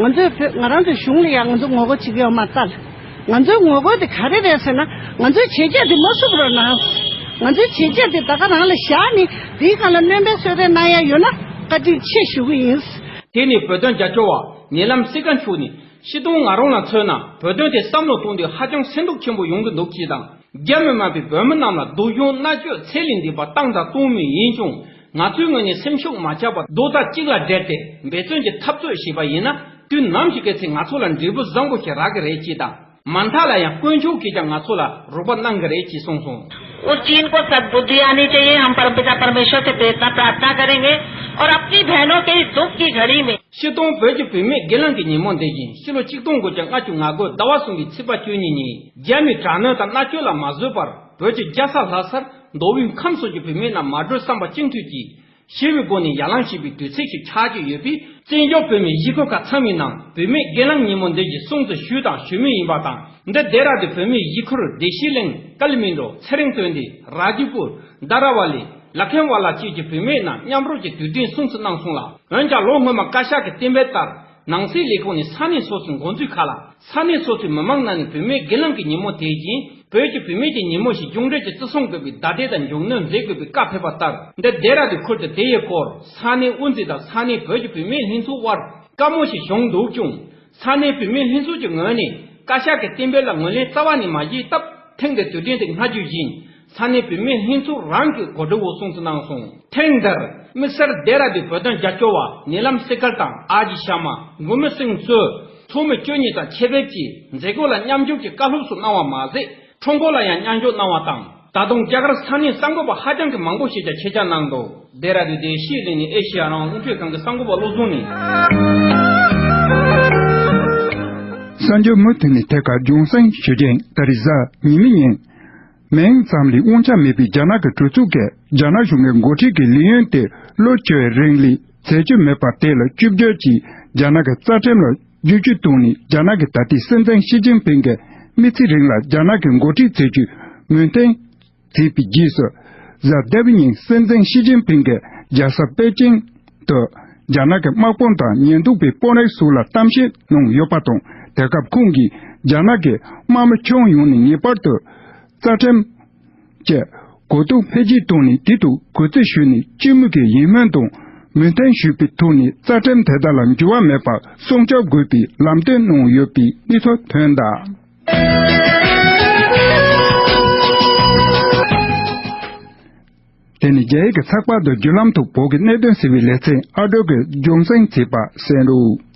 ང་ཚོས་བོད་ང་རང་ཚོའི་གཞུང་ལ་ཡང་ང་ཚོ་ངོ་རྒོལ་བྱེད་ཀྱི་ཡོད་མ་རེད། ང་ཚོའི་ངོ་རྒོལ་དེ་ག་རེ་རེད་ཟེར་ན། ང་ཚོའི་བྱས་རྗེས་དེ་མ་བསུབ་རོགས་གནང་། ང་ཚོའི་བྱས་རྗེས་དེ་ད་ག་རང་ལ་བཞག་ནས་དེའི་སྒང་ལ་སྣོན་པ་གསོལ་རས་གནང་ཡ་ཡོད་ན་བཀའ་དྲིན་ཆེ་ཞུ་གི་ཡིན། དེ་ནི་བོད་དོན་རྒྱབ་སྐྱོར་བ་ཉེ་ལམ་སེ་ཀལ་མཆོག་ནས། སྤྱིར་བཏང་ང་རང་ལ་མཚོན་ན་བོད་དོན་དེ་བསམ་བློ་གཏོང་དུས་ཧ་ཅང་སེམས་སྡུག་ཆེན་པོ་ཡོང་གི་འདུག་ཅེས་དང་། རྒྱ་མི་དམར་པོས་བོད་མི་རྣམས་ལ་སྡུག་སྦྱོང་མནར་གཅོད་ཚད་ལས་འདས་པ་བཏང་དང་གཏོང་མུས་ཡིན་ཀྱང་། ང་ཚོའི་ངོས་ནས་སེམས་ཤུགས་མ་ཆག་པར་རྡོག་རྩ་གཅིག་ལ་སྦྲེལ་ཏེ་འབད་བརྩོན་གྱིས་འཐབ་རྩོད་བྱས་པ་ཡིན་ན། དུས་ནམ་ཞིག་གི་ཚེ་ང་ཚོ་ལ་འབྲས་བུ་བཟང་པོ་ཞིག་རག་གི་རེད་ཅེས་དང་། མ་མཐའ་ལ་ཡང་དཀོན་མཆོག་གིས་ཀྱང་ང་ཚོ་ལ་རོགས་པ་གནང་གི་རེད་ཅེས་གསུངས་སོང་། उस चीन को सद्बुद्धि आनी चाहिए। हम परमपिता परमेश्वर से बेहद प्रार्थना करेंगे और अपनी बहनों के इस दुख की घड़ी में। སྤྱིར་བཏང་བོད་ཀྱི་བུད་མེད་སྒེར་ལངས་ཀྱི་ཉིན་མོ་འདི་བཞིན་ཕྱི་ལོ་ཆིག་སྟོང་དགུ་བརྒྱ་ལྔ་བཅུ་ང་དགུ་ཟླ་བ་གསུམ་པའི་ཚེས་པ་བཅུ་གཉིས་ཉིན་རྒྱ་མིའི་དྲག་གནོན་དང་མནར་གཅོད་ལ་མ་བཟོད་པར་བོད་ཀྱི་རྒྱལ་ས་ལྷ་སར་མདོ་དབུས་ཁམས་གསུམ་གྱི་བུད་མེད་རྣམས་མ་གྲོས་བསམ་པ་གཅིག་མཐུན་གྱིས། ཞེས་པའི་སྒོ་ནས་ཡར་ལངས་བྱེད་པའི་དུས་ཚིགས་ཤིག་ཆགས་ཀྱི་ཡོད་པས། བཙན་བྱོལ་བོད་མིའི་གཞིས་ཁུལ་ཁག་ཚང་མའི་ནང་བུད་མེད་སྒེར་ལངས་ཉིན་མོ་འདི་ཡི་སྲུང་བརྩི་ཞུས་དང་ཞུ་མུས་ཡིན་པ་དང་། འདི་སྡེ་ར་ལྡུན་བུད་མེད་གཞིས་ཁུལ་བདེ་སྐྱིད་གླིང་། ཀ་ལི་མན་ཌོ། ཚེ་རིང་དོན་ལྡན། ར་ཇི་པུར། དྷ་ར་ཝ་ལི། ལ་ཁན་ཝ་ལ་བཅས་ཀྱི་བུད་མེད་རྣམས་མཉམ་རུབ་ཀྱིས་དུས་དྲན་སྲུང་བརྩི་གནང་སོང་ལ། འོན་ཀྱང་ལོ་སྔོན་མ་བཀའ་ཤག་གི་གཏན་འབེབས་ལྟར། ནང་སྲིད་ལས་ཁུངས་ནས་ས་གནས་སོ་སོའི་འགོ་འཛིན་ཁག་ལ། ས་གནས་སོ་སོའི་མི་མང་ནང་ནས་བུད་མེད་སྒེར་ལངས་ཀྱི་ཉིན་མོ་དེ་བཞིན་བོད་ཀྱི་བུད་མེད་ཀྱི་ཉིན་མོ་ཞེས་མཇུག་འབྲས་ཀྱི་བརྩི་སྲུང་དགོས་པའི་བརྡ་དོན་དང་མཇུག་གནོན་མཛད་དགོས་པའི་བཀའ་ཕེབས་པ་ལྟར། འདི་སྡེ་ར་ལྡུན་ཁུལ་དུ་དེ་ཡི་སྐོར་ས་གནས་དབུ་འཛིན་དང་ས་གནས་བོད་ཀྱི་བུད་མེད་ལྷན་ཚོགས་དབར་བཀའ་མོལ་ཞིག་བྱུང་འདུག་ཀྱང་། ས་གནས་བུད་མེད་ལྷན་ཚོགས་ཀྱི་ངོས་ནས་བཀའ་ཤག་གི་གཏན་འབེབས་ལ་ངོས་ལེན་རྩ་བ་ནས་མ་བྱས་སྟབས། ཐེངས་འདིའི་དུས་དྲན་དེ་སྔ་རྒྱུ་བཞིན་ས་གནས་བུད་མེད་ལྷན་ཚོགས་རང་གིས་གོ་སྒྲིག་འོག་སྲུང་བརྩི་གནང་སོང་། ཐེངས་འདིར་དམིགས་བསལ་སྡེ་ར་ལྡུན་བོད་དོན་རྒྱབ་སྐྱོར་བ་ཉེ་ལམ་སེ་ཀལ་དང་ཨ་ཇི་ཤར་མ། མགོན་མེད་སེང་གསོལ། ཚོགས་མི་བཅུ་གཉིས་དང་ཆེད་ཕེབས་ཀྱིས་མཛད་སྒོ་ལ་མཉམ་ཞུགས་ཀྱིས་བཀའ་སློབ་སོགས་གནང་བ་མ་ཟད། ཁྲོམ་སྐོར་ལ་ཡང་མཉམ་ཞུགས་གནང་བ་དང་། ད་དུང་རྒྱ་གར་ས་གནས་གསར་འགོད་པ་ཧ་ཅང་གི་མང་པོ་ཞིག་ཀྱང་ཆེད་བཅར་གནང་འདུག་སྡེ་ར་ལྡུན་བདེ་སྐྱིད་གླིང་ནས་ཨེ་ཤེ་ཡ་རང་དབང་རླུང་འཕྲིན་ཁང་གི་གསར་འགོད་པ་བློ་བཟང་ནས། གསར་འགྱུར་མུ་མཐུད་ནས་ཐད་ཀར་རྒྱང་སྲིང་ཞུ་རྒྱུ་ཡིན། ད་རེས་གཟའ་ཉི་མའི་ཉིན། མིང་ཙམ་ལས་དབང་ཆ་མེད་པའི་རྒྱ་ནག་གི་གྲོས་ཚོགས་ཀྱིས་རྒྱ་ནག་གཞུང་གི་འགོ་ཁྲིད་ཀྱི་ལས་ཡུན་དེ་ལོ་བཅུའི་རིང་ལས་ཚེས་བཅུ་མེད་པ་དེ་ལ་བཅོས་བསྒྱུར་གྱིས་རྒྱ་ནག་གི་རྩ་ཁྲིམས་ལ་བསྒྱུར་བཅོས་བཏང་ནས། རྒྱ་ནག་གི་ད་ལྟའི་སྲིད་འཛིན་ཞི་ཅིན་ཕིང་གིས་མི་ཚེ་རིང་ལ་རྒྱ་ནག་གི་འགོ་ཁྲིད་བྱེད་རྒྱུའི་མོས་མཐུན་བྱས་པའི་རྗེས་སུ། གཟའ་ཟླ་བའི་ཉིན་སྲིད་འཛིན་ཞི་ཅིན་ཕིང་གིས་རྒྱལ་ས་པེ་ཅིང་དུ་རྒྱ་ནག་གི་དམག་དཔུང་དང་ཉེན་རྟོག་པའི་དཔོན་རིགས་སོགས་ལ་གཏམ་བཤད་གནང་ཡོད་པ་དང་། དེ་སྐབས་ཁོང་གིས་རྒྱ་ནག་གི་དམག་མི་ཁྱོན་ཡོངས་ནས་ངེས་པར་དུ་རྩ་ཁྲིམས་ཀྱི་གོ་རྟོགས་འཕེལ་རྒྱས་བཏང་ནས། དེ་དང་གུས་བརྩི་ཞུས་ནས། སྤྱི་མོས་ཀྱི་ཡིད་སྨོན་དང་མོས་མཐུན་ཞུས་པའི་ཐོག་ནས་རྩ་ཁྲིམས་དེ་དག་ལ་འགྱུར་བ་མེད་པར་སྲུང་སྐྱོབ་དགོས་པའི་ལམ་སྟོན་གནང་ཡོད་པའི་གནས་ཚུལ་ཐོན་གདའ། དེ་ནི་རྒྱ་ཡིག་གི་ཚགས་པར་དུ་བརྒྱུད་ལམ་དུ་བོད་ཀྱི་གནད་དོན་ཟེར་བའི་ལེ་ཚན་ཨ་འགྲོ་གི་རྒྱང་སྲིང་བྱས་པ་གསན་རོགས།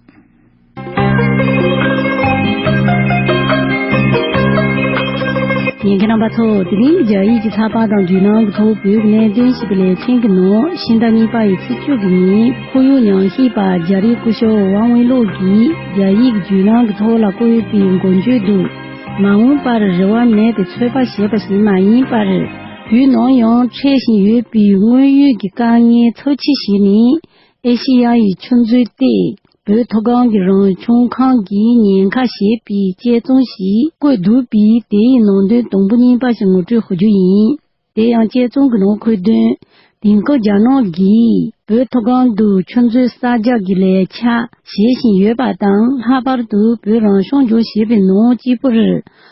ཉན་མཁན་རྣམ་པ་ཚོ། དེ་རིང་རྒྱ་ཡིག་གི་ཚགས་པར་དང་བརྒྱུད་ལམ་གྱི་ཐོག་བོད་ཀྱི་གནད་དོན་ཞེས་པའི་ལེ་ཚན་གྱི་ནང་། ཕྱི་ཟླ་གཉིས་པ་ཡི་ཚེས་བཅུ་གི་ཉིན་ཁོར་ཡུག་ཉམས་ཞིབ་པ་རྒྱ་རིགས་སྐུ་ཞབས་ཝང་ཝེ་ལོག་གིས་རྒྱ་ཡིག་གི་བརྒྱུད་ལམ་གྱི་ཐོག་ལ་བཀོད་པའི་འགོ་བརྗོད་དུ། མ་འོངས་པར་རེ་བ་མེད་པའི་ཚོད་དཔག་བྱས་པ་ཞིག་མ་ཡིན་པར། བོད་ནང་ཡང་འཕྲད་བཞིན་ཡོད་པའི་དངོས་ཡོད་ཀྱི་དཀའ་ངལ་ཚབས་ཆེ་ཞིག་ནི། ཨེ་ཤེ་ཡ་ཡི་ཆུ་མཛོད་སྟེ། བོད་མཐོ་སྒང་གི་རང་སྐྱོང་ཁང་གིས་ཉེན་ཁ་ཞེས་པའི་དཔྱད་རྩོམ་ཞིག་བཀོད་འདུག་པས། དེ་ཡི་ནང་དོན་དང་པོ་གཉིས་པ་ཞིག་ངོ་སྤྲོད་ཞུ་རྒྱུ་ཡིན། དེ་ཡང་དཔྱད་རྩོམ་གྱི་ནང་འཁོད་དོན། དེང་སྐབས་རྒྱ་ནག་གིས་བོད་མཐོ་སྒང་དུ་ཆུ་མཛོད་གསར་རྒྱག་གི་ལས་འཆར་བྱེད་བཞིན་ཡོད་པ་དང་། ལྷག་པར་དུ་བོད་རང་སྐྱོང་ལྗོངས་ཞེས་པའི་ནང་གཅིག་པུར་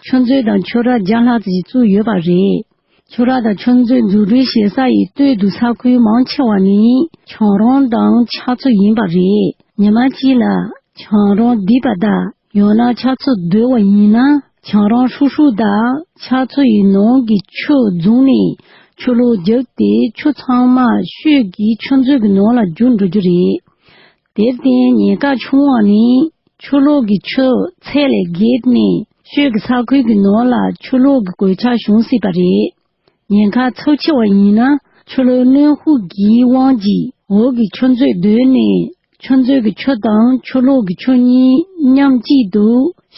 ཆུ་མཛོད་དང་ཆུ་རགས་བརྒྱ་ལྷག་ཙམ་ཞིག་བཙུགས་ཡོད་པ་རེད། ཆུ་རགས་དང་ཆུ་མཛོད་འཛུགས་སྐྲུན་བྱེད་ས་ཡི་སྟོད་དུ་ས་ཁུལ་མང་ཆེ་བ་ནི་ཆང་རོང་དང་ཆག་ཆུ་ཡིན་པ་རེད། ཉི་མ་གཅིག་ལ་ཆང་རོང་རྡིབ་པ་དང་། ཡང་ན་ཆག་ཆུ་བརྡོལ་བ་ཡིན་ན། ཆང་རོང་ཧྲུག་ཧྲུག་དང་ཆག་ཆུ་ཡི་ནང་གི་ཆུ་རྫོང་ནས་ཆུ་ལོག་བརྒྱབ་སྟེ། ཆུ་ཚང་མ་ཤོད་ཀྱིས་ཆུ་མཛོད་ཀྱི་ནང་ལ་རྒྱུག་འགྲོ་རྒྱུ་རེད། དེར་བརྟེན་ཉེན་ཁ་ཆུང་བ་ནི། ཆུ་ལོག་གི་ཆུ་ཚད་ལས་བརྒལ་ནས་ཤོད་ཀྱི་ས་ཁུལ་གྱི་ནང་ལ་ཆུ་ལོག་གི་གོད་ཆག་བྱུང་སྲིད་པ་རེད། ཉེན་ཁ་ཚབས་ཆེ་བ་ཡིན་ན། ཆུ་ལོག་གནོན་ཤུགས་ཀྱི་དབང་གིས་འོག་གི་ཆུ་མཛོད་བརྡོལ་ནས། ཆུ་མཛོད་ཀྱི་ཆུ་དང་ཆུ་ལོག་གི་ཆུ་གཉིས་མཉམ་གཅིག་ཏུ་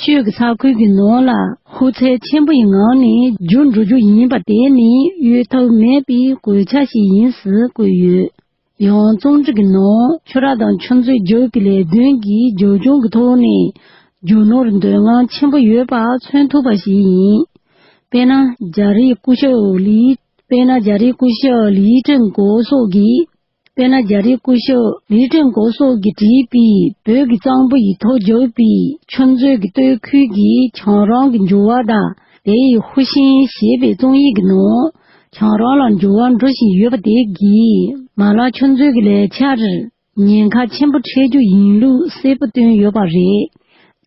ཤོད་ཀྱི་ས་ཁུལ་གྱི་ནང་ལ་ཤུགས་ཚད་ཆེན་པོ་ཡི་ངང་ནས་རྒྱུག་འགྲོ་རྒྱུ་ཡིན་པ། དེ་ནི་གཡོལ་ཐབས་མེད་པའི་གོད་ཆག་ཞིག་ཡིན་ཟེར་བཀོད་ཡོད། ཡང་རྩོམ་སྒྲིག་གི་ནང་། ཆུ་རགས་དང་ཆུ་མཛོད་རྒྱག་པའི་ལས་དོན་གྱི་རྒྱབ་ལྗོངས་ཀྱི་ཐོག་ནས་རྒྱུ་ནོར་འདོད་མངགས་ཆེན་པོ་ཡོད་པ་མཚོན་ཐུབ་པ་ཞིག་ཡིན། དཔེར་ན། རྒྱ་རིགས་སྐུ་ཞབས་ལི། དཔེར་ན། རྒྱ་རིགས་སྐུ་ཞབས་ལི་ཀྲིན་གོ་སོགས་ཀྱིས། དཔེར་ན། རྒྱ་རིགས་སྐུ་ཞབས་ལི་ཀྲིན་གོ་སོགས་ཀྱིས་བྲིས་པའི་བོད་ཀྱི་གཙང་པོ་ཡི་ཐོག་རྒྱག་པའི་ཆུ་མཛོད་ཀྱི་སྟོད་ཁུལ་གྱི་ཆང་རོང་གི་འགྱུར་བ་དང་། དེ་ཡི་ཧུ་ཤིན་ཞེས་པའི་རྩོམ་ཡིག་གི་ནང་། ཆང་རོང་ལ་འགྱུར་བ་འགྲོ་བཞིན་ཡོད་པ་དེ་གིས། མ་ལག་ཆུ་མཛོད་ཀྱི་ལས་འཆར་ཉེན་ཁ་ཆེན་པོ་འཕྲད་རྒྱུ་ཡིན་ལུགས་གསལ་པོ་བཏོན་ཡོད་པ་རེད།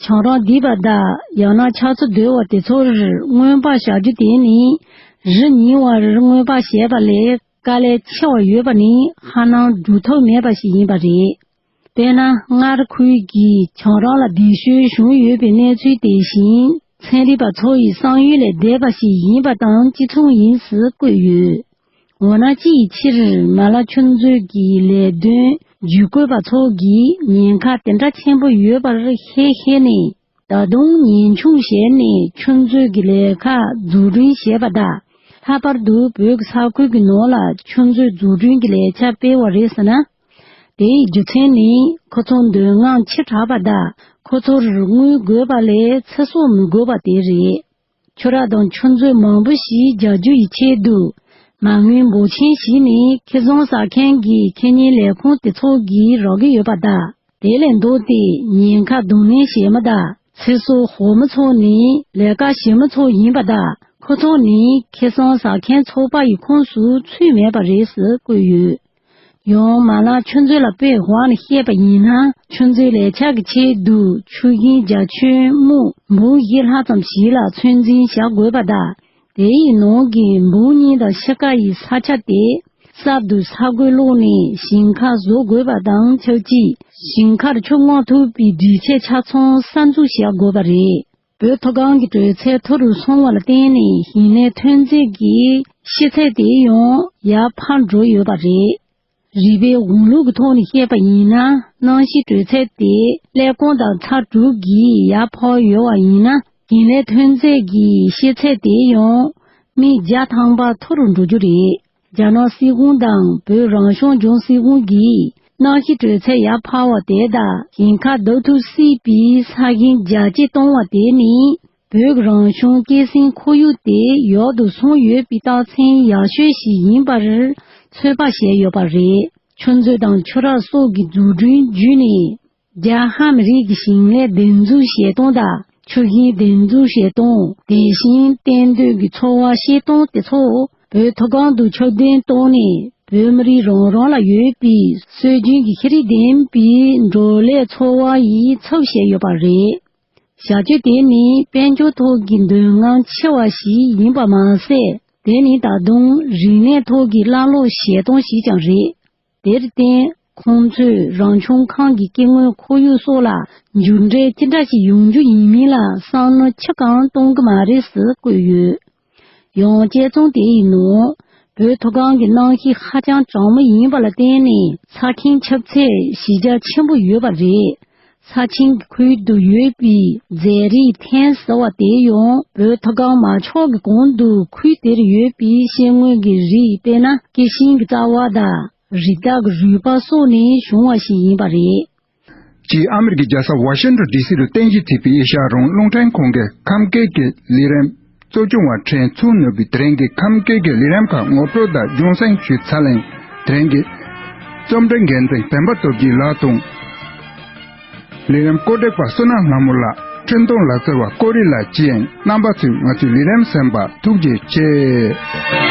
ཆང་རོང་རྡིབ་པ་དང་། ཡང་ན་ཆག་ཆུ་བརྡོལ་བ་དེ་ཚོར་མངོན་པ་བྱ་རྒྱུ་དེ་ནི། རི་ཉིལ་བར་མངོན་པ་བྱས་པ་ལས་དཀའ་ལས་ཆེ་བ་ཡོད་པ་ནི་ཧ་ལམ་སྒྲུབ་ཐབས་མེད་པ་ཞིག་ཡིན་པ་རེད། དཔེར་ན། སྔར་ཁུལ་གྱི་ཆང་རོང་ལ་འདས་ཤོར་བྱུང་ཡོད་པའི་གནས་ཚུལ་དེ་བཞིན། ཚན་རིག་པ་ཚོ་ཡི་བསམ་ཡུལ་ལས་འདས་པ་ཞིག་ཡིན་པ་དང་གཅིག་མཚུངས་ཡིན་ཟེར་བཀོད་ཡོད། འོ་ན། ཅིའི་ཕྱིར་མ་ལག་ཆུ་མཛོད་ཀྱི་ལས་དོན་ཇུས་འགོད་པ་ཚོ་གིས་ཉེན་ཁ་དེ་འདྲ་ཆེན་པོ་ཡོད་པར་ཤེས་ཤེས་ནས། ད་དུང་ཉེན་ཆུང་བྱས་ནས་ཆུ་མཛོད་ཀྱི་ལས་ཀ་འཛུགས་སྐྲུན་བྱས་པ་དང་ ལྷག་པར་དུ་བོད་ཀྱི་ས་ཁུལ་གྱི་ནང་ལ་ཆུ་མཛོད་འཛུགས་སྐྲུན་གྱི་ལས་འཆར་སྤེལ་བ་རེད་ཟེར་ན། དེའི་རྒྱུ་མཚན་ནི་ཁོ་ཚོ་འདོད་རྔམ་ཆེ་དྲགས་པ་དང་། ཁོ་ཚོར་དངུལ་དགོས་པ་ལས་ཚེ་སྲོག་མི་དགོས་པ་དེ་རེད། ཆུ་རགས་དང་ཆུ་མཛོད་མང་པོ་ཞིག་རྒྱག་རྒྱུ་ཡི་ཆེད་དུ། མ་དངུལ་འབོར་ཆེན་ཞིག་ནི་ཁེ་བཟང་ཟ་མཁན་གྱི་ཁེ་གཉེར་ལས་ཁུངས་དེ་ཚོ་གིས་རག་གི་ཡོད་པ་དང་། དེ་ལས་ལྡོག་སྟེ་ཉེན་ཁ་གདོང་ལེན་བྱེད་མི་དང་། ཚེ་སྲོག་ཤོར་མི་ཚོ་ནི་ལས་ཀ་བྱེད་མི་ཚོ་ཡིན་པ་དང་། ཁོ་ཚོ་ནི་ཁེ་བཟང་ཟ་མཁན་ཚོགས་པ་ཡི་ཁོངས་སུ་ཚུད་མེད་པ་རེད་ཟེར་བཀོད་ཡོད། ཡང་མ་ལག་ཆུ་མཛོད་ལ་དཔེ་དབང་ནས་བཤད་པ་ཡིན་ན། ཆུ་མཛོད་ལས་འཆར་གྱི་ཆེད་དུ་ཆུ་ཤིང་རྒྱ་ཁྱོན་སྨུག་འབུམ་བཞི་ལྷག་ཙམ་ཞིག་ལ་ཚོད་འཛིན་བྱ་དགོས་པ་དང་། དེ་ཡི་ནང་གི་འབུམ་གཉིས་དང་ཕྱེད་ཀ་ཡི་ས་ཆ་དེ་གསར་དུ་ས་རྒོད་བླུགས་ནས་ཞིང་ཁ་བཟོ་དགོས་པ་དང་ཆབས་ཅིག་ཞིང་ཁར་ཆུ་མངགས་ཐུབ་པའི་སྒྲིག་ཆས་ཆ་ཚང་གསར་འཛུགས་བྱ་དགོས་པ་རེད། བོད་མཐོ་སྒང་གི་དྲོད་ཚད་མཐོ་རུ་སོང་བ་ལ་བརྟེན་ནས་ཞིང་ལས་ཐོན་རྫས་ཀྱི་ཤེས་ཚད་དེ་ཡང་ཡར་འཕར་འགྲོ་ཡོད་པ་རེད། རིག་པའི་གཞུང་ལུགས་ཀྱི་ཐོག་ནས་བཤད་པ་ཡིན་ན། གནམ་གཤིས་དྲོད་ཚད་དེ་ཀླད་ཀོར་དང་ཚ་དྲོད་ཀྱིས་ཡར་འཕར་ཡོད་པ་ཡིན་ན། ཞིང་ལས་ཐོན་རྫས་ཀྱི་ཤེས་ཚད་དེ་ཡང་སྨི་བརྒྱ་ཐམ་པ་མཐོ་རུ་འགྲོ་རྒྱུ་རེད། རྒྱ་ནག་སྲིད་གཞུང་དང་བོད་རང་སྐྱོང་ལྗོངས་སྲིད་གཞུང་གིས་གནམ་གཤིས་དྲོད་ཚད་ཡར་འཕར་བ་དེ་དང་ཞིང་ཁ་བདག་ཐུབ་སྲིད་པའི་ས་ཞིང་རྒྱ་སྐྱེད་གཏོང་བ་དེ་ནི། བོད་ཀྱི་རང་བྱུང་སྐྱེད་སྲིང་ཁོར་ཡུག་དེ་ཡག་ཏུ་སོང་ཡོད་པའི་རྟགས་མཚན་ཡག་ཤོས་ཤིག་ཡིན་པར་ཚོད་དཔག་བྱས་ཡོད་པ་རེད། ཆུ་མཛོད་དང་ཆུ་རགས་སོགས་ཀྱི་འཛུགས་སྐྲུན་བརྒྱུད་ནས། རྒྱལ་ཧམ་རིགས་ཀྱི་ཞིང་ལས་འདེབས་འཛུགས་བྱེད་སྟངས་དང་། ཆུ་ཤིང་འདེབས་འཛུགས་བྱེད་སྟངས། དེ་བཞིན་གཏན་སྡོད་ཀྱི་འཚོ་བ་སྐྱེལ་སྟངས་དེ་ཚོ་བོད་མཐོ་སྒང་དུ་ཁྱབ་གདལ་བཏང་ནས། བོད་མི་རིགས་རང་རང་ལ་ཡོད་པའི་སྲོལ་རྒྱུན་གྱི་ཤེས་རིག་ལྡན་པའི་འབྲོག་ལས་འཚོ་བ་ཡི་ཚབ་བྱས་ཡོད་པ་རེད། བྱ་སྤྱོད་དེ་ནི་དཔལ་འབྱོར་ཐོག་གི་འདོད་རྔམ་ཆེ་བ་ཞིག་ཡིན་པ་མ་ཟད། དེ་ནི་ད་དུང་རིག་གནས་ཐོག་གི་བླང་ལོག་བྱེད་སྟངས་ཤིག་ཀྱང་རེད། དེར་བརྟེན། ཁོང་ཚོས་རང་བྱུང་ཁམས་ཀྱི་སྐྱེ་དངོས་ཁོར་ཡུག་སོགས་ལ་མཇུག་འབྲས་ཅི་འདྲ་ཞིག་ཡོང་རྒྱུ་ཡིན་མིན་ལ་བསམ་བློ་ཅི་གང་གཏོང་གི་མ་རེད་ཟེར་བཀོད་ཡོད། ཡང་དཔྱད་རྩོམ་དེ་ཡི་ནང་། བོད་མཐོ་སྒང་གི་གནམ་གཤིས་ཧ་ཅང་གྲང་མོ་ཡིན་པ་ལ་བརྟེན་ནས། ཚྭ་ཁྱིམ་ཁྱབ་ཚད་གཞི་རྒྱ་ཆེན་པོ་ཡོད་པ་རེད། ཚྭ་ཁྱིམ་གྱི་ཁུལ་དུ་ཡོད་པའི་རྫས་རིགས་ཐན་ཟེར་བ་དེ་ཡང་བོད་མཐོ་སྒང་མ་ཆགས་ཀྱི་གོང་དུ་ཁུལ་དེར་ཡོད་པའི་སྐྱེ་དངོས་ཀྱི་རིགས། དཔེར་ན། སྐྱེ་ཤིང་གི་རྩ་བ་དང་། རི་དྭགས་ཀྱི་རུས་པ་སོགས་ནས་བྱུང་བ་ཞིག་ཡིན་པ་རེད། ཅིག་ཨ་མི་རི་ཀའི་རྒྱལ་ས་ཝ་ཤིང་ཊོན་ཌི་སི་རུ་རྟེན་གཞི་བྱས་པའི་ཨེ་ཤ་ཡ་རང་དབང་རླུང་འཕྲིན་ཁང་གི་ཁམས་སྐད་ཀྱི་ལས་རིམ་གཙོ་སྐྱོང་བ་ཁྲེན་ཚུའུ་ནོར་བུའི་དེ་རིང་གི་ཁམས་སྐད་ཀྱི་ལས་རིམ་ཁག་ངོ་སྤྲོད་དང་རྒྱུན་སྲིང་ཞུས་ཚར་ལེ། དེ་རིང་གི་རྩོམ་སྒྲིག་འགན་འཛིན་བསྟན་པ་སྟོབས་རྒྱལ་ལགས་དང་། ལས་རིམ་བཀོད་སྒྲིག་པ་བསོད་ནམས་ལྷ་མོ་ལགས། འཕྲིན་གཏོང་ལག་རྩལ་བ་ཀོ་རི་ལགས་བཅས་རྣམ་པ་ཚོས་ང་ཚོའི་ལས་རིམ་གསན་པར་ཐུགས་རྗེ་ཆེ།